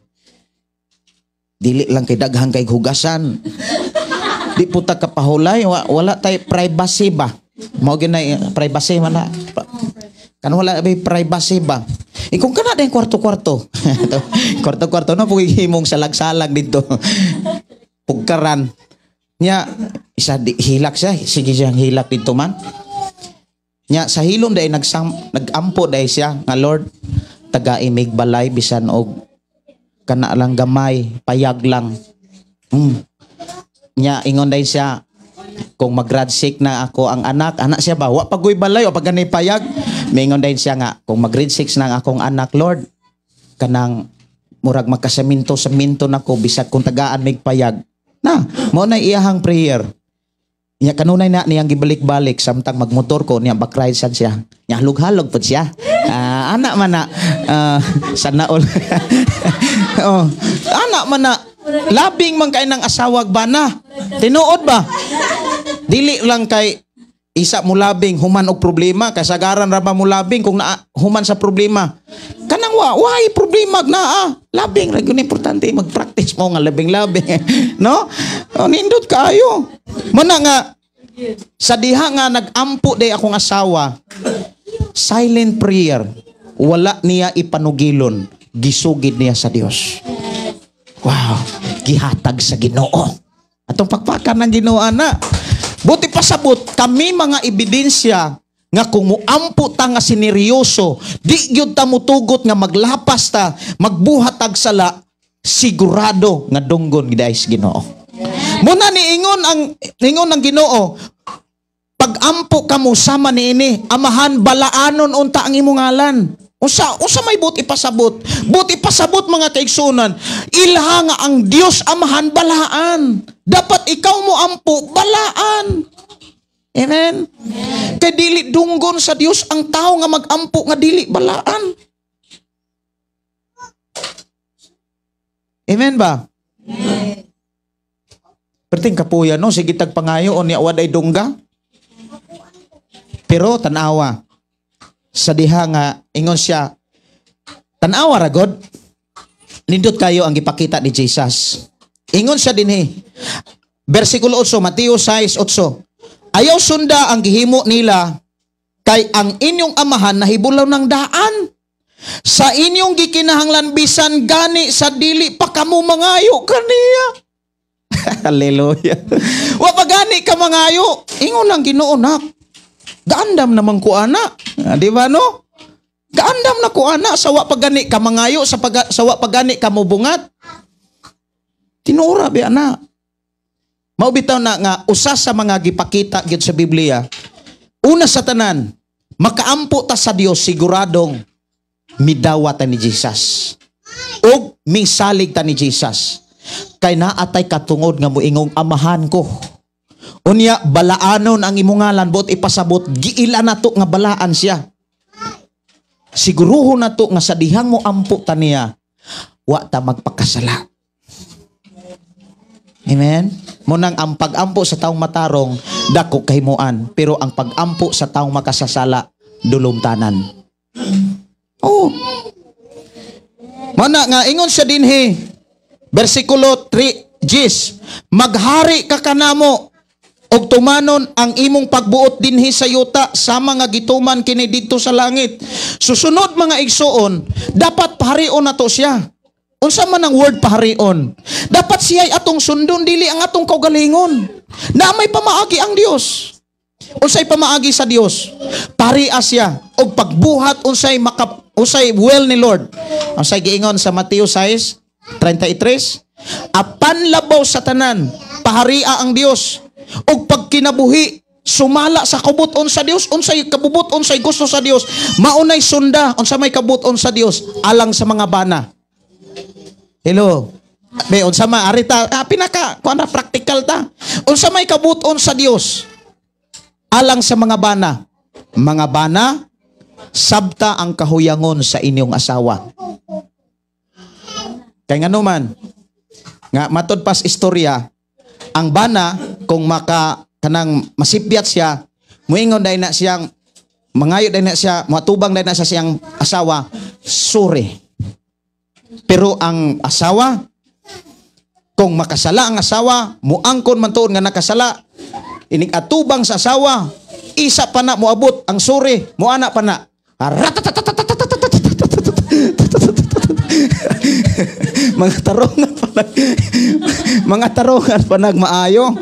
Dili lang kay daghang kay hugasan. Di puta kapahulay, wala tay privacy ba? Mao gyud na privacy man na. Kan wala bay privacy ba? E kung kana day kwarto-kwarto. Kwarto-kwarto na pug himong salag-salag dito. Pugkaran. Nya isa di, hilak siya, sige siyang hilak dito man. Nya sa hilom day nagampo day siya nga Lord, taga imig balay bisan og kana lang gamay, payag lang. Nya ingon day siya, kung mag-grad 6 na ako ang anak, anak siya ba, wa pagoy balay o pag ganay payag. Mingon din siya nga, kung mag-grade 6 na ang akong anak, Lord, kanang murag magkasaminto sa minto nako bisag kung tagaan mig payag. Na, mao na iyahang prayer. Nya kanunay na niyang gibalik-balik samtang magmotor ko niya back ride sad siya. Nya halog-halog pud siya. Ana man na sana all. Oh, ana man na labing man kay ng asawag bana. Tinuod ba? Dili lang kay isa mo labing human og problema, kasagaran ra ba mo labing kung naa human sa problema. Kanang wa why problema naa? Labing ra gyud, importante mag-practice mo nga labing-labing. No? Oh, nindot kaayo. Muna nga sa diha nga nag-ampo day akong asawa, silent prayer, wala niya ipanugilon, gisugid niya sa Dios. Wow, gihatag sa Ginoo. Atong pakpakan ng Ginoo ana. Buti pasabot, kami mga ebidensya nga kung muampo ta nga sineryoso, di gyud ta mutugot nga maglapas ta, magbuhat tag sala, sigurado nga dunggon gid sa Ginoo. Muna ni ingon ang Ginoo, pag-ampo kamo sama niini, "Amahan, balaanon unta ang imong ngalan." Unsa may buot ipasabot? Buot ipasabot, mga kaigsunan, ilha nga ang Dios Amahan balaan. Dapat ikaw mo ampo balaan. Amen. Kay dili dunggon sa Dios ang tao nga magampo nga dili balaan. Amen ba? Perting kapuya, no, sige tag pangayo unya waday dungga. Pero tanawa sa diha nga ingon siya, tanawa ra god, nindot kayo ang gipakita ni Jesus. Ingon siya dinhi. Versikulo 8, Mateo 6:8. "Ayaw sunda ang gihimo nila kay ang inyong Amahan nahibulaw ng daan sa inyong gikinahanglan bisan gani sa dili pa kamo mangayo kaniya." Hallelujah. Wa pa gani ka mangayo. Ingon lang Ginoo, "Nak. Gaandam naman ko ana." Ah, di ba, no? Gaandam na ko ana sa wa pa gani ka mangayo, sa wa pa gani ka mobungat. Tinuora bi ana. Mao bitaw na nga usa sa mga gipakita gyud sa Biblia. Una sa tanan, makaampo ta sa Dios siguradong midawat ta ni Jesus. Og misalig ta ni Jesus. Kay naatay katungod nga moingong, "Amahan ko. Unya balaanon ang imong ngalan." Buot ipasabot, giila nato nga balaan siya. Siguruhon nato nga sa dihang mo ampo ta niya, wa ta magpakasala. Amen? Munang ang pag-ampo sa taong matarong, dako kahimuan. Pero ang pag-ampo sa taong makasasala, dulumtanan. Oh. Mana nga, ingon siya dinhi, versikulo 3, Jis, "Maghari ka kanamo, og tumanon ang imong pagbuot dinhi sa yuta sama nga gituman kini didto sa langit." Susunod, mga igsuon, dapat paharion nato siya. Unsa man ang word paharion? Dapat siya ay atong sundon, dili ang atong kaugalingon. Na may pamaagi ang Dios. Unsay pamaagi sa Dios? Paria siya og pagbuhat unsay maka unsay will ni Lord. Unsay giingon sa Mateo 6:33? "Apan labaw sa tanan, paharia ang Dios ug pagkinabuhi sumala sa kabuton sa Dios." Unsay kabubuton, unsay gusto sa Dios, maunay sunda. Unsa may kabuton sa Dios alang sa mga bana? Hello. Be, unsa ma arita pinaka kuan na practical ta. Unsa may kabuton sa Dios alang sa mga bana? "Mga bana, sabta ang kahuyangon sa inyong asawa." Kay ngano man nga matod pas istorya, ang bana kung maka kanang masipyat siya, muingon dai na siyang mangayo dai na siya, moatubang dai na sa siyang asawa, "Sorry." Pero ang asawa, kung makasala ang asawa, muangkon man tuon nga nakasala, inig atubang sa asawa, isa pa na moabot ang sorry, muana pa na. Mga tarungan pa nag mga tarungan pa nagmaayo.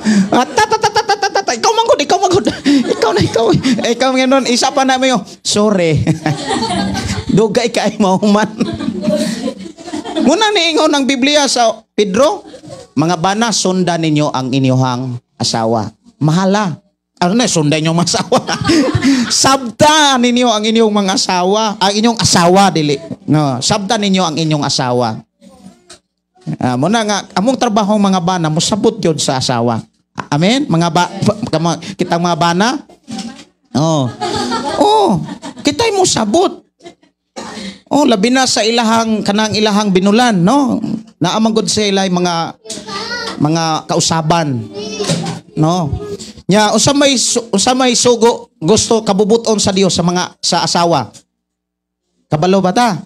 Ikaw man gud, ikaw man gud. Ikaw na ikaw. Ikaw ngayon, isa pa na mo. "Sorry." Dugay kay mahuman. Muna niingon ng Biblia sa Pedro, "Mga bana, sundan ninyo ang inyong asawa." Mahala. Ano na, sundan niyo mga asawa. Sabta ninyo ang inyong mga asawa. Ang inyong asawa, dili. No, sabta ninyo ang inyong asawa. Muna nga, among trabaho mga bana, mosabot yun sa asawa. Amen? Mga ba, kitang mga bana? Oh. Oh, kita'y mosabot. Oh, labi na sa ilahang kanang ilahang binulan, no? Naa man gud sa ilay mga kausaban, no? Nya unsa may sugo gusto kabubuton sa Dios sa mga sa asawa? Kabalo ba ta?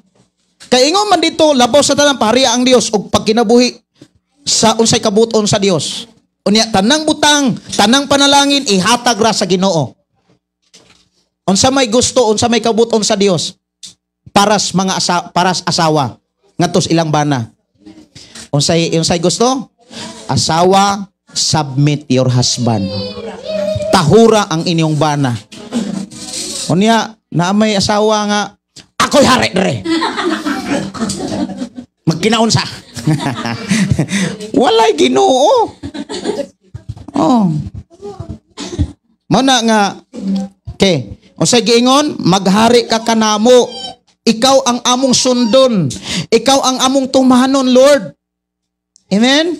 Kay ingon man dito, labaw sa tanang pahariya ang Dios ug pagkinabuhi sa unsay kabuton sa Dios. Unya tanang butang, tanang panalangin ihatag ra sa Ginoo. Unsa may gusto, unsa may kabuton sa Dios? Paras asawa ngadto sa ilang bana. Unsay gusto? Asawa, submit your husband. Tahura ang inyong bana. Unya, naa may asawa nga ako'y hari dre. Magkinaunsa. Walay Ginoo. Oh. Mao na nga, okay. Unsay giingon? Maghari ka kanamo. Ikaw ang among sundon. Ikaw ang among tumanon, Lord. Amen?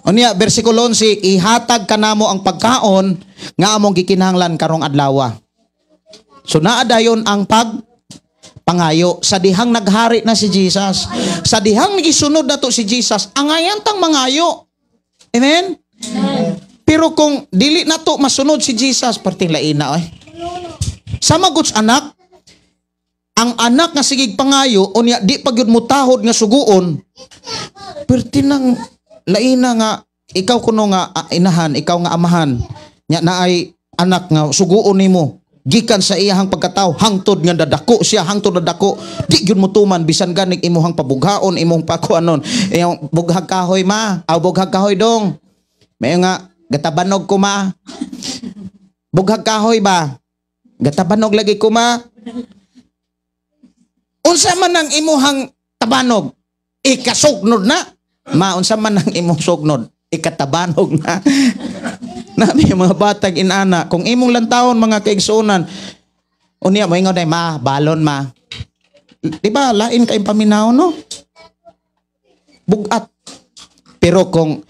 Unya, versikulo 11, ihatag kanamo ang pagkaon nga among gikinahanglan karong adlaw. So naa dayon ang pangayo sa dihang naghari na si Jesus. Sa dihang gisunod na to si Jesus, angayan tang mangayo. Amen? Pero kung dili na to masunod si Jesus, perting laina oy. Sama gud sa anak, ang anak nga sigig pangayo unya di pa gyud mutahod nga suguon, perti nang laina nga ikaw kuno nga inahan, ikaw nga amahan, nya naay anak nga suguon nimo gikan sa iyahang pagkatawo hangtod nga dadako siya, hangtod dadako di gyud mo tuman bisan ganig imuhang pabughaon, imong pakuanon, iyong bughag kahoy ma, aw bughag kahoy dong, mayo nga gatabanog ko ma, bughag kahoy ba, gatabanog lagi ko ma, unsa man ang imuhang tabanog, ikasugnod na ma, unsa man ang imong sugnod, ikatabanog na. Nami mga batag inana, kung imong lantawon mga kaigsuonan, unya mo ingon ay ma, balon ma. Di ba lain kay paminaw, no? Bugat. Pero kung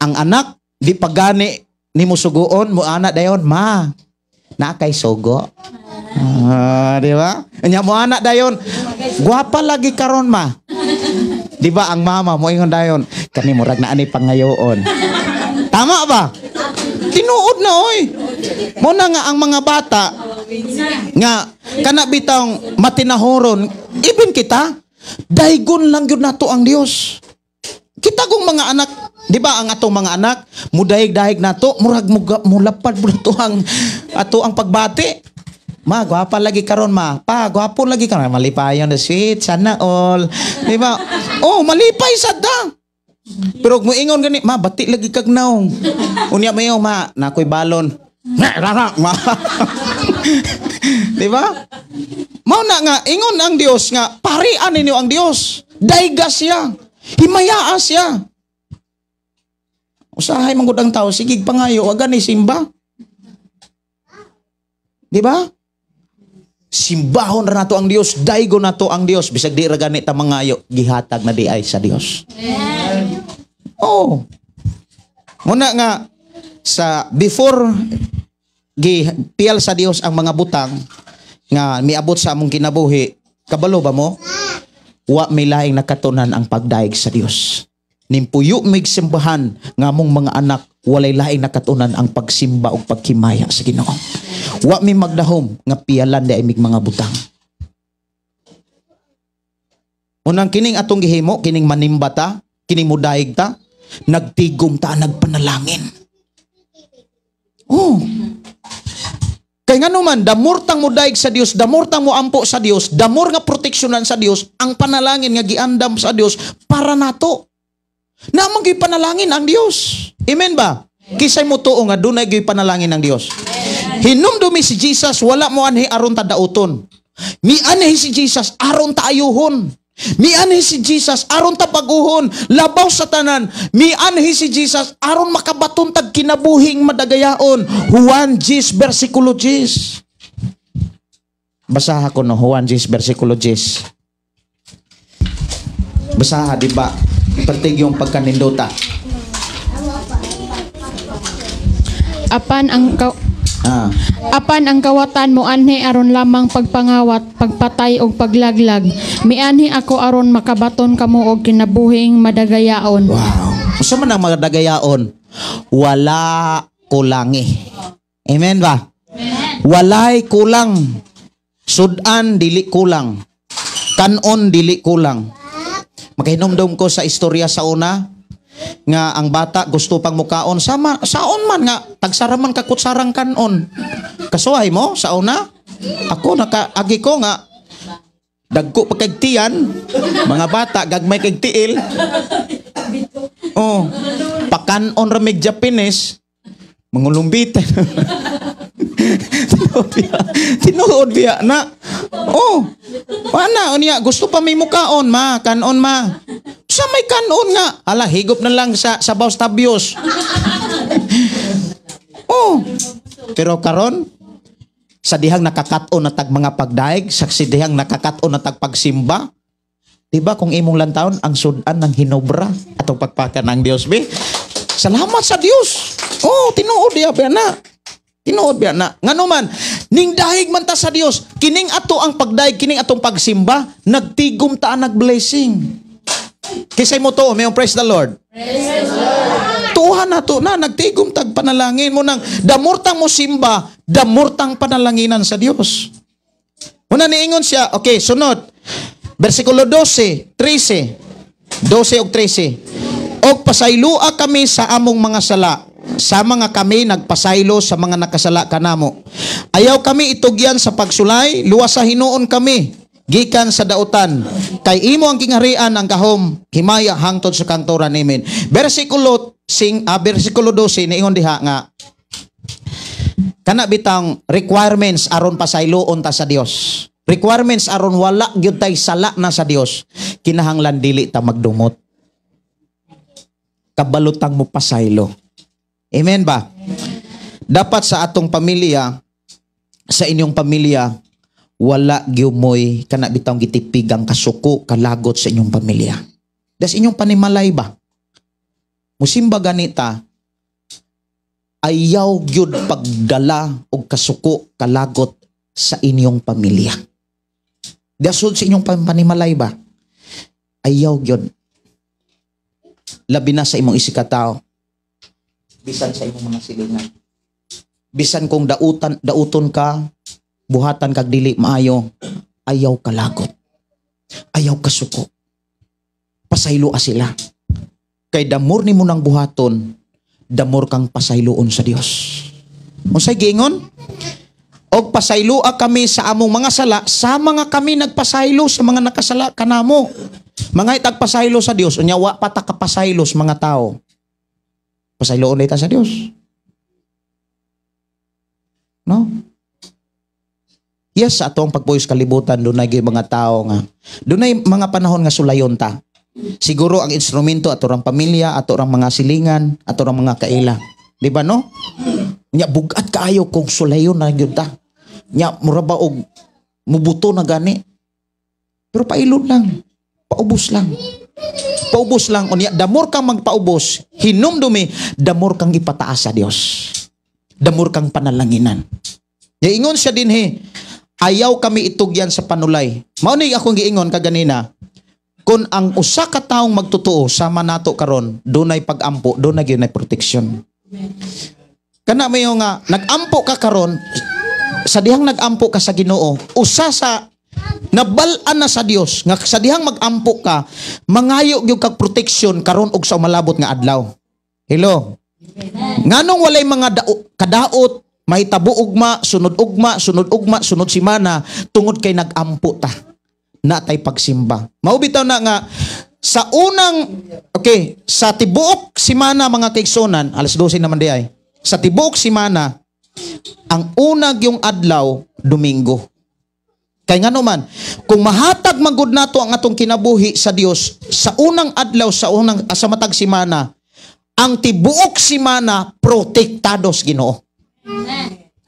ang anak di pagani nimo suguon, mo ana dayon ma, naa kay sugo. Ah, di ba? Nya mo ana dayon, gwapa lagi karon ma. Di ba ang mama mo ingon dayon, kani murag na ani pangayoon. Tama ba? Tinuod na oy. Mo na nga ang mga bata nga kana bitang matinahoron, ibin kita, daygon lang gyud nato ang Dios. Kita kung mga anak, di ba ang atong mga anak, mudayeg-dayeg nato, murag mulapad mo nato ang ato ang pagbati. Ma, gwapa lagi karon ma. Pa, gwapo lagi karon. Malipayon na sweet, sana all. Di ba? Oh, malipay sad da. Pero kung moingon gani, ma, bati lagi kag naong. Unya mayo, ma, nakoy balon. Na, rara, ma. Di ba? Mao na nga, ingon ang Dios nga, parian ninyo ang Dios. Dayga siya. Himayaa siya. Usahay man gud ang tao, sige pangayo, wa gani simba. Di ba? Simbahon ra nato ang Dios, daygo nato ang Dios, bisag di ra gani ta mangayo, gihatag na di ay sa Dios. Oh. Muna nga sa before gipiyal sa Dios ang mga butang nga miabot sa among kinabuhi, kabalo ba mo? Wa may laing nakatunan ang pagdayeg sa Dios. Nimpuyo mig simbahan nga among mga anak walay laing nakatunan ang pagsimba ug pagkimaya sa Ginoo. Wa mi magdahom nga piyalan di ay mig mga butang. Unang kining atong gihimo, kining manimba ta, kining mudayeg ta, nagtigom ta, nagpanalangin. Oh. Kay ngano man, damor tang mudayeg sa Dios, damor tang moampo sa Dios, damor nga proteksyonan sa Dios, ang panalangin nga giandam sa Dios para nato. Naman gyud panalangin ang Dios. Amen ba? Kisay mo tuo nga dunay gyud panalangin ang Dios. Hinumdumi si Jesus, wala mo anhi aron ta dauton. Mianhi si Jesus aron ta ayuhon. Mianhi si Jesus aron ta baguhon. Labaw sa tanan, mianhi si Jesus aron makabaton tag kinabuhing madagayaon. Juan 10 versikulo 10. Basaha ko no, Juan 10 versikulo 10. Basaha di ba? Pertig yung pagkanindota. Apan ang Apan ang kawatan moanhi aron lamang pagpangawat, pagpatay og paglaglag. Mianhi ako aron makabaton kamo og kinabuhing madagayaon. Wow. Unsa man ang madagayaon? Wala kulangi. Amen ba? Walay kulang. Sudan dili kulang. Kanon dili kulang. Makahinumdum ko sa istorya sa una nga ang bata gusto pang mukaon sama saon man nga tagsara man ka kutsarang kanon. Kasuhay mo sa una? Ako nakaagi ko nga dagko pa kag tiyan, mga bata gagmay kag tiil. Oh, pakanon ra mig Japanese, mangulumbitan. Tinuod biya. Tinuod biya na. Oh, wala unya gusto pa may mukaon ma, kanon ma. Sa may kanon nga, hala higop na lang sa sabaw tabyos. Oh. Pero karon sa dihang nakakaton na tag mga pagdaig, sa dihang nakakaton na tag pagsimba, di ba kung imong lantaon ang sudan ng hinobra atong pagpaka ng Dios be? Salamat sa Dios. Oh, tinuod diya ba na. Tinuod biya na. Ngano man, ning dahig man ta sa Dios, kining ato ang pagdahig, kining atong pagsimba, nagtigom ta ang nagblessing. Kisay mo to, may praise the Lord. Praise the Lord. Tuhan na to na, nagtigom tag panalangin mo nang damurtang mo simba, damurtang panalanginan sa Dios. Una niingon siya, okay, sunod. Versikulo 12, 13. 12 og 13. Og pasaylua kami sa among mga sala, sa mga kami nagpasaylo sa mga nakasala kanamo. Ayaw kami itugyan sa pagsulay, luwas sa hinuon kami gikan sa dautan. Kay imo ang kingharian ang gahom, himaya hangtod sa kangturan. Amen. Versikulo versikulo 12 niingon diha nga kana bitang requirements aron pasayloon ta sa Dios. Requirements aron wala gyud tay sala na sa Dios. Kinahanglan dili ta magdumot. Kabalutang mo pasaylo. Amen ba? Dapat sa atong pamilya, sa inyong pamilya, wala gyud moy kana bitawng gitipigang kasuko, kalagot sa inyong pamilya. Das inyong panimalay ba? Musimba ganita, ayaw gyud pagdala og kasuko, kalagot sa inyong pamilya. Dasod sa inyong panimalay ba? Ayaw gyud. Labi na sa imong isikatao. Bisan sa imong mga silingan. Bisan kung dauton ka, buhatan kag dili maayo, ayaw kalagot. Ayaw kasuko. Pasayloa sila. Kay damor nimo nang buhaton, damor kang pasayloon sa Dios. Unsay giingon? Og pasayloa kami sa among mga sala, sa mga kami nagpasaylo sa mga nakasala kanamo. Mga itagpasaylo sa Dios, unya wa pa ta kapasaylo sa mga tao. Pasayloon ta sa Dios. No? Yes, sa atong pagpuyos kalibutan, dunay gyud mga tao nga dunay mga panahon nga sulayon ta. Siguro ang instrumento ato rang pamilya, ato rang mga silingan, ato rang mga kaila. Di ba no? Nya bugat kaayo kung sulayon na gyud ta. Nya mura ba og mubuto na gani. Pero pailod lang. Paubos lang. Paubos lang. Unya, damor kang magpaubos, hinumdumi, damor kang ipataas sa Dios. Damor kang panalanginan. Ingon siya dinhi, ayaw kami itugyan sa panulay. Mao ni akong giingon kaganina, kung ang usa ka taong magtotoo sama nato karon, dunay pagampo, dunay gyud nay protection. Kana mayo nga nagampo ka karon, sa dihang nagampo ka sa Ginoo, usa sa nabal-an na sa Dios nga sa dihang magampo ka, mangayo gyud kag protection karon og sa umalabot nga adlaw. Hello. Nganong walay mga kadaot, mahitabo ugma, sunod ugma, sunod ugma, sunod simana, tungod kay nagampo ta. Natay pagsimba. Mao bitaw na nga sa unang okay, sa tibuok simana mga kaigsunan, alas 12 naman di ay. Sa tibuok simana, ang unag yung adlaw Domingo. Kay ngano man, kung mahatag man gud nato ang atong kinabuhi sa Dios sa unang adlaw sa unang sa matag simana, ang tibuok simana protektados Ginoo.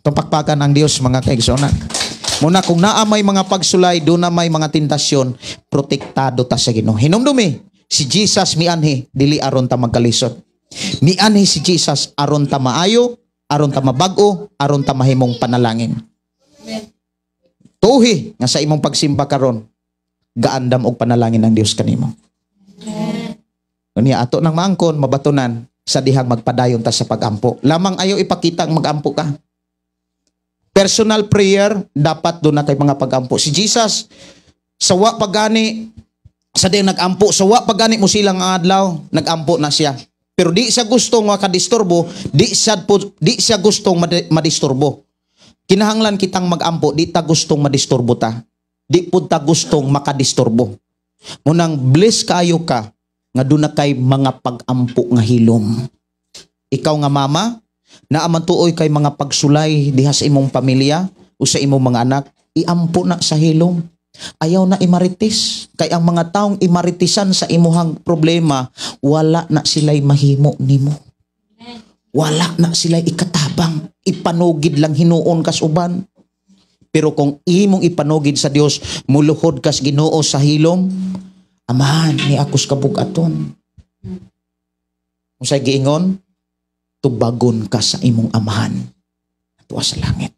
Tumpakpakan ang Dios mga kaigsunan. Muna kung naa may mga pagsulay, doon na may mga tentasyon, protektado ta sa Ginoo. Hinumdumi, si Jesus mianhi dili aron ta magkalisod. Mianhi si Jesus aron ta maayo, Aron ta mabag-o, aron ta mahimong panalangin. Tuhi nga sa imong pagsimba karon, gaandam og panalangin ang Dios kanimo. Unya ato nang maangkon, mabatunan sa dihang magpadayon ta sa pagampo. Lamang ayaw ipakita ang magampo ka. Personal prayer, dapat doon na kay mga pagampo. Si Jesus, sawa pagani, sa dihang nagampo, sawa pagani mo silang ang adlaw, nagampo na siya. Pero di siya gustong makadisturbo, di siya gustong madisturbo. Kinahanglan kitang magampo, di ta gustong madisturbo ta. Di pud ta gustong makadisturbo. Munang bless kayo ka nga doon na kay mga pagampo nga hilom. Ikaw nga mama, naaman tuoy kay mga pagsulay diha sa imong pamilya o sa imong mga anak, iampo na sa hilom. Ayaw na imarites. Kay ang mga taong imaritisan sa imuhang problema, wala na sila'y mahimo nimo. Wala na sila'y ikatabang. Ipanugid lang hinuon kas uban. Pero kung imong ipanugid sa Dios, muluhod kas Ginoo sa hilom, Amahan, ni akos kabugaton. Kung giingon, tubagon ka sa imong amahan. Tuwa sa langit.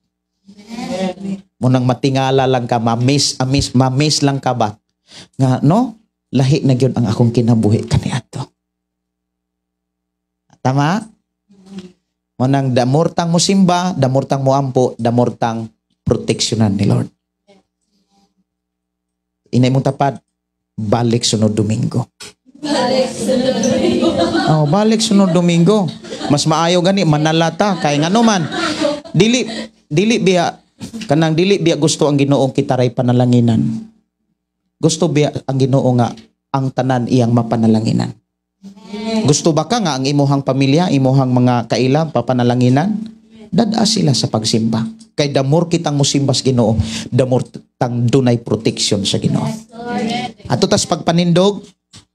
Munang matingala lang ka, ma-miss, amis, ma-miss lang ka ba? Nga, no? Lahi na gyud ang akong kinabuhi kaniadto. Tama? Munang damortang mo simba, damortang mo ampo, damortang proteksyonan ni Lord. Inay mong tapad, balik sunod Domingo. Balik sunod Domingo. Oh, balik sunod Domingo. Mas maayo gani manalata kay ngano man. Dili dili biya kanang dili biya gusto ang Ginoo kita ray panalanginan. Gusto biya ang Ginoo nga ang tanan iyang mapanalanginan. Gusto ba ka nga ang imuhang pamilya, imuhang mga kaila papanalanginan? Dada sila sa pagsimba. Kay damor kitang musimba sa Ginoo, damor tang dunay protection sa Ginoo. Ato tas pagpanindog,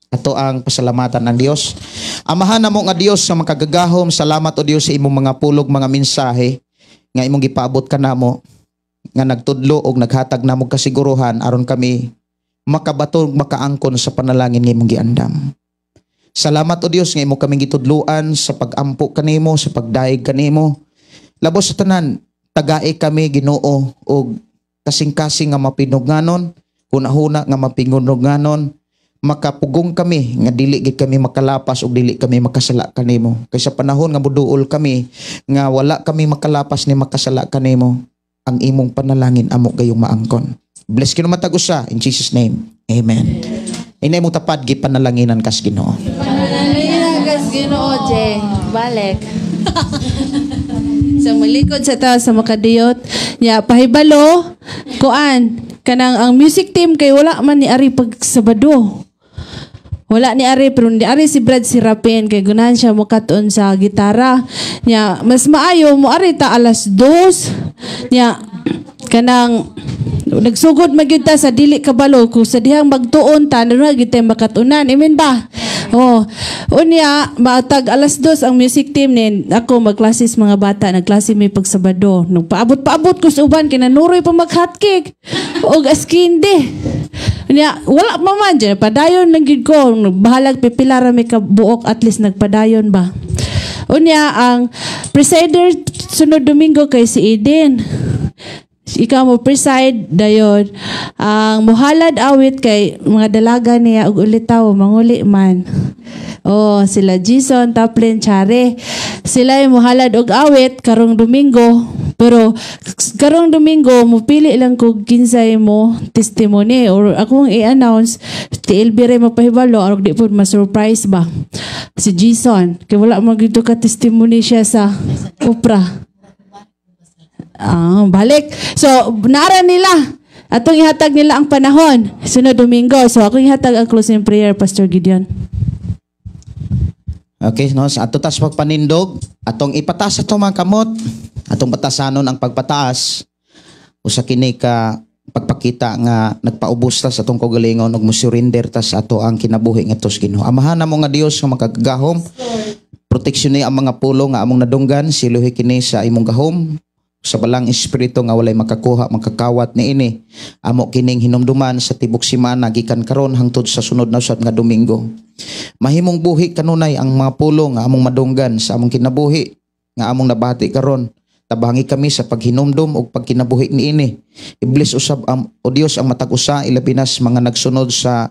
ato ang pasalamatan ng Dios. Amahan namo nga Dios nga makagagahom, salamat o Dios sa imong mga pulog, mga mensahe nga imong gipaabot kanamo nga nagtudlo og naghatag namo kasiguruhan aron kami makabato makaangkon sa panalangin nga imong giandam. Salamat o Dios nga imo kaming gitudloan sa pagampo kanimo, sa pagdayeg kanimo. Labos sa tanan, tagae kami Ginoo og kasing-kasing nga mapinugnanon, hunahuna nga mapinugnanon, makapugong kami nga dili gid kami makalapas og dili kami makasala kanimo. Kay sa panahon nga moduol kami nga wala kami makalapas ni makasala kanimo, ang imong panalangin amo gayong maangkon. Bless kinu matag usa in Jesus name. Amen. Inay mo tapad gipanalanginan kas Ginoo. Panalanginan kas Ginoo, Jeng. Balik. Sa malikod sa ta sa makadiyot nya pahibalo kuan kanang ang music team kay wala man ni ari pag Sabado. Wala ni ari pero ni ari si Brad Sirapin kay gunahan siya mokat-on sa gitara. Nya mas maayo mo ari ta alas 2. Nya kanang nagsugod magyud ta sa dili kabalo kung sa dihang magtuon ta na gyud tay makatunan. Amen ba? Oh, unya matag alas 2 ang music team nin ako magklases mga bata, nagklase may pag Sabado. Nagpaabot-paabot ko sa uban kay nanuroy pa mag hotcake og askinde. Unya wala pa man dyan, padayon lang gyud ko, bahalag pipila ra may kabuok, at least nagpadayon ba. Unya ang presider sunod Domingo kay si Eden. Ikaw mo preside dayon. Ang muhalad awit kay mga dalaga niya og ulitaw manguli man. Oh, sila Jason, Taplin, Chare. Sila yung muhalad og awit karong Domingo. Pero karong Domingo mupili lang kog kinsay mo testimony or akong i-announce TLB ray mapahibalo aron di pud ma-surprise ba. Si Jason kay wala man gyud ka testimony siya sa opera. Ah, balik. So, nara nila. Atong ihatag nila ang panahon. Sunod Domingo. So, akong ihatag ang closing prayer, Pastor Gideon. Okay, no? Sa ato tas pagpanindog, atong ipataas ato mga kamot, atong batasanon ang pagpataas, usa kini ka pagpakita nga nagpaubos ta sa atong kaugalingon ug mosurrender ta sa ato ang kinabuhi ngadto sa Ginoo. Amahan namo nga Dios nga makagagahom, proteksyon ni ang mga pulo nga among nadunggan, siluhi kini sa imong gahom, sa balang espiritu nga walay makakuha makakawat niini. Amo kining hinumduman sa tibok semana gikan karon hangtod sa sunod na usab nga Domingo. Mahimong buhi kanunay ang mga pulo nga among madunggan sa among kinabuhi. nga among nabati karon. Tabangi kami sa paghinumdum ug pagkinabuhi niini. I-bless usab ang o Dios ang matag usa, ilabi na sa mga nagsunod sa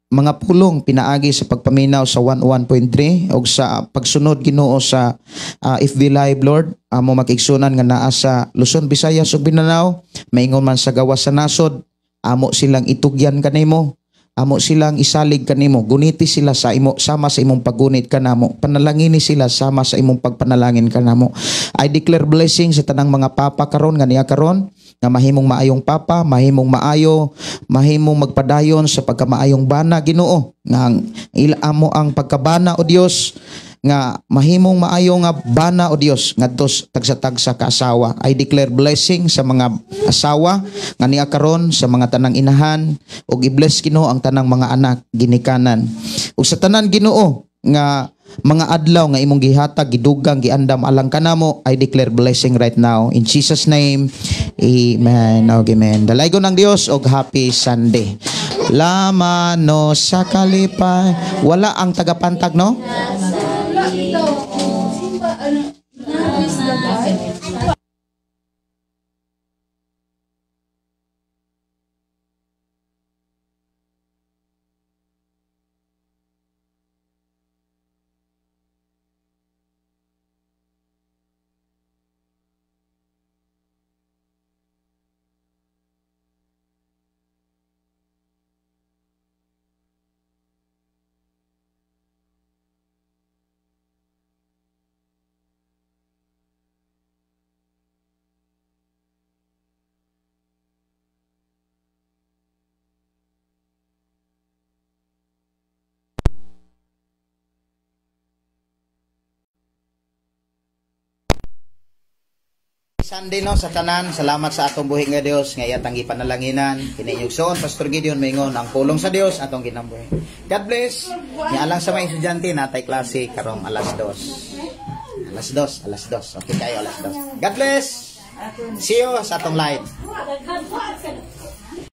mga pulong pinaagi sa pagpaminaw sa 101.3 ug sa pagsunod, Ginoo, sa FB Live, Lord. Amo makigsunan nga naa sa Luzon, Visayas ug Mindanao, maingon man sa gawas sa nasod, amo silang itugyan kanimo, amo silang isalig kanimo. Guniti sila sa imo sama sa imong paggunit kanamo. Panalangini sila sama sa imong pagpanalangin kanamo. I declare blessing sa tanang mga papa karon nga niya karon, nga mahimong maayong papa, mahimong maayo, mahimong magpadayon sa pagkamaayong bana, Ginoo, nga amo ang pagkabana, o Dios, nga mahimong maayo nga bana, o Dios, ngadto tagsa-tagsa ka asawa. I declare blessing sa mga asawa nga niya karon, sa mga tanang inahan, ug i-bless, Ginoo, ang tanang mga anak ginikanan ug sa tanan, Ginoo, nga mga adlaw nga imong gihatag, gidugang, giandam alang kanamo. I declare blessing right now in Jesus' name. Amen. Amen. Dalaygon ang Dios og happy Sunday. Lamano sa kalipay. Wala ang tagapantag, no? Simba, ano, na Sunday, no, sa tanan. Salamat sa atong buhi nga Dios nga iyatang gipanalanginan. Kini inyong igsoon, Pastor Gideon, maingon ang pulong sa Dios atong ginambuhi. God bless. Nya alang sa mga estudyante, natay klase karong alas 2. Alas 2, alas 2. Okay kayo, alas 2. God bless. See you sa atong live.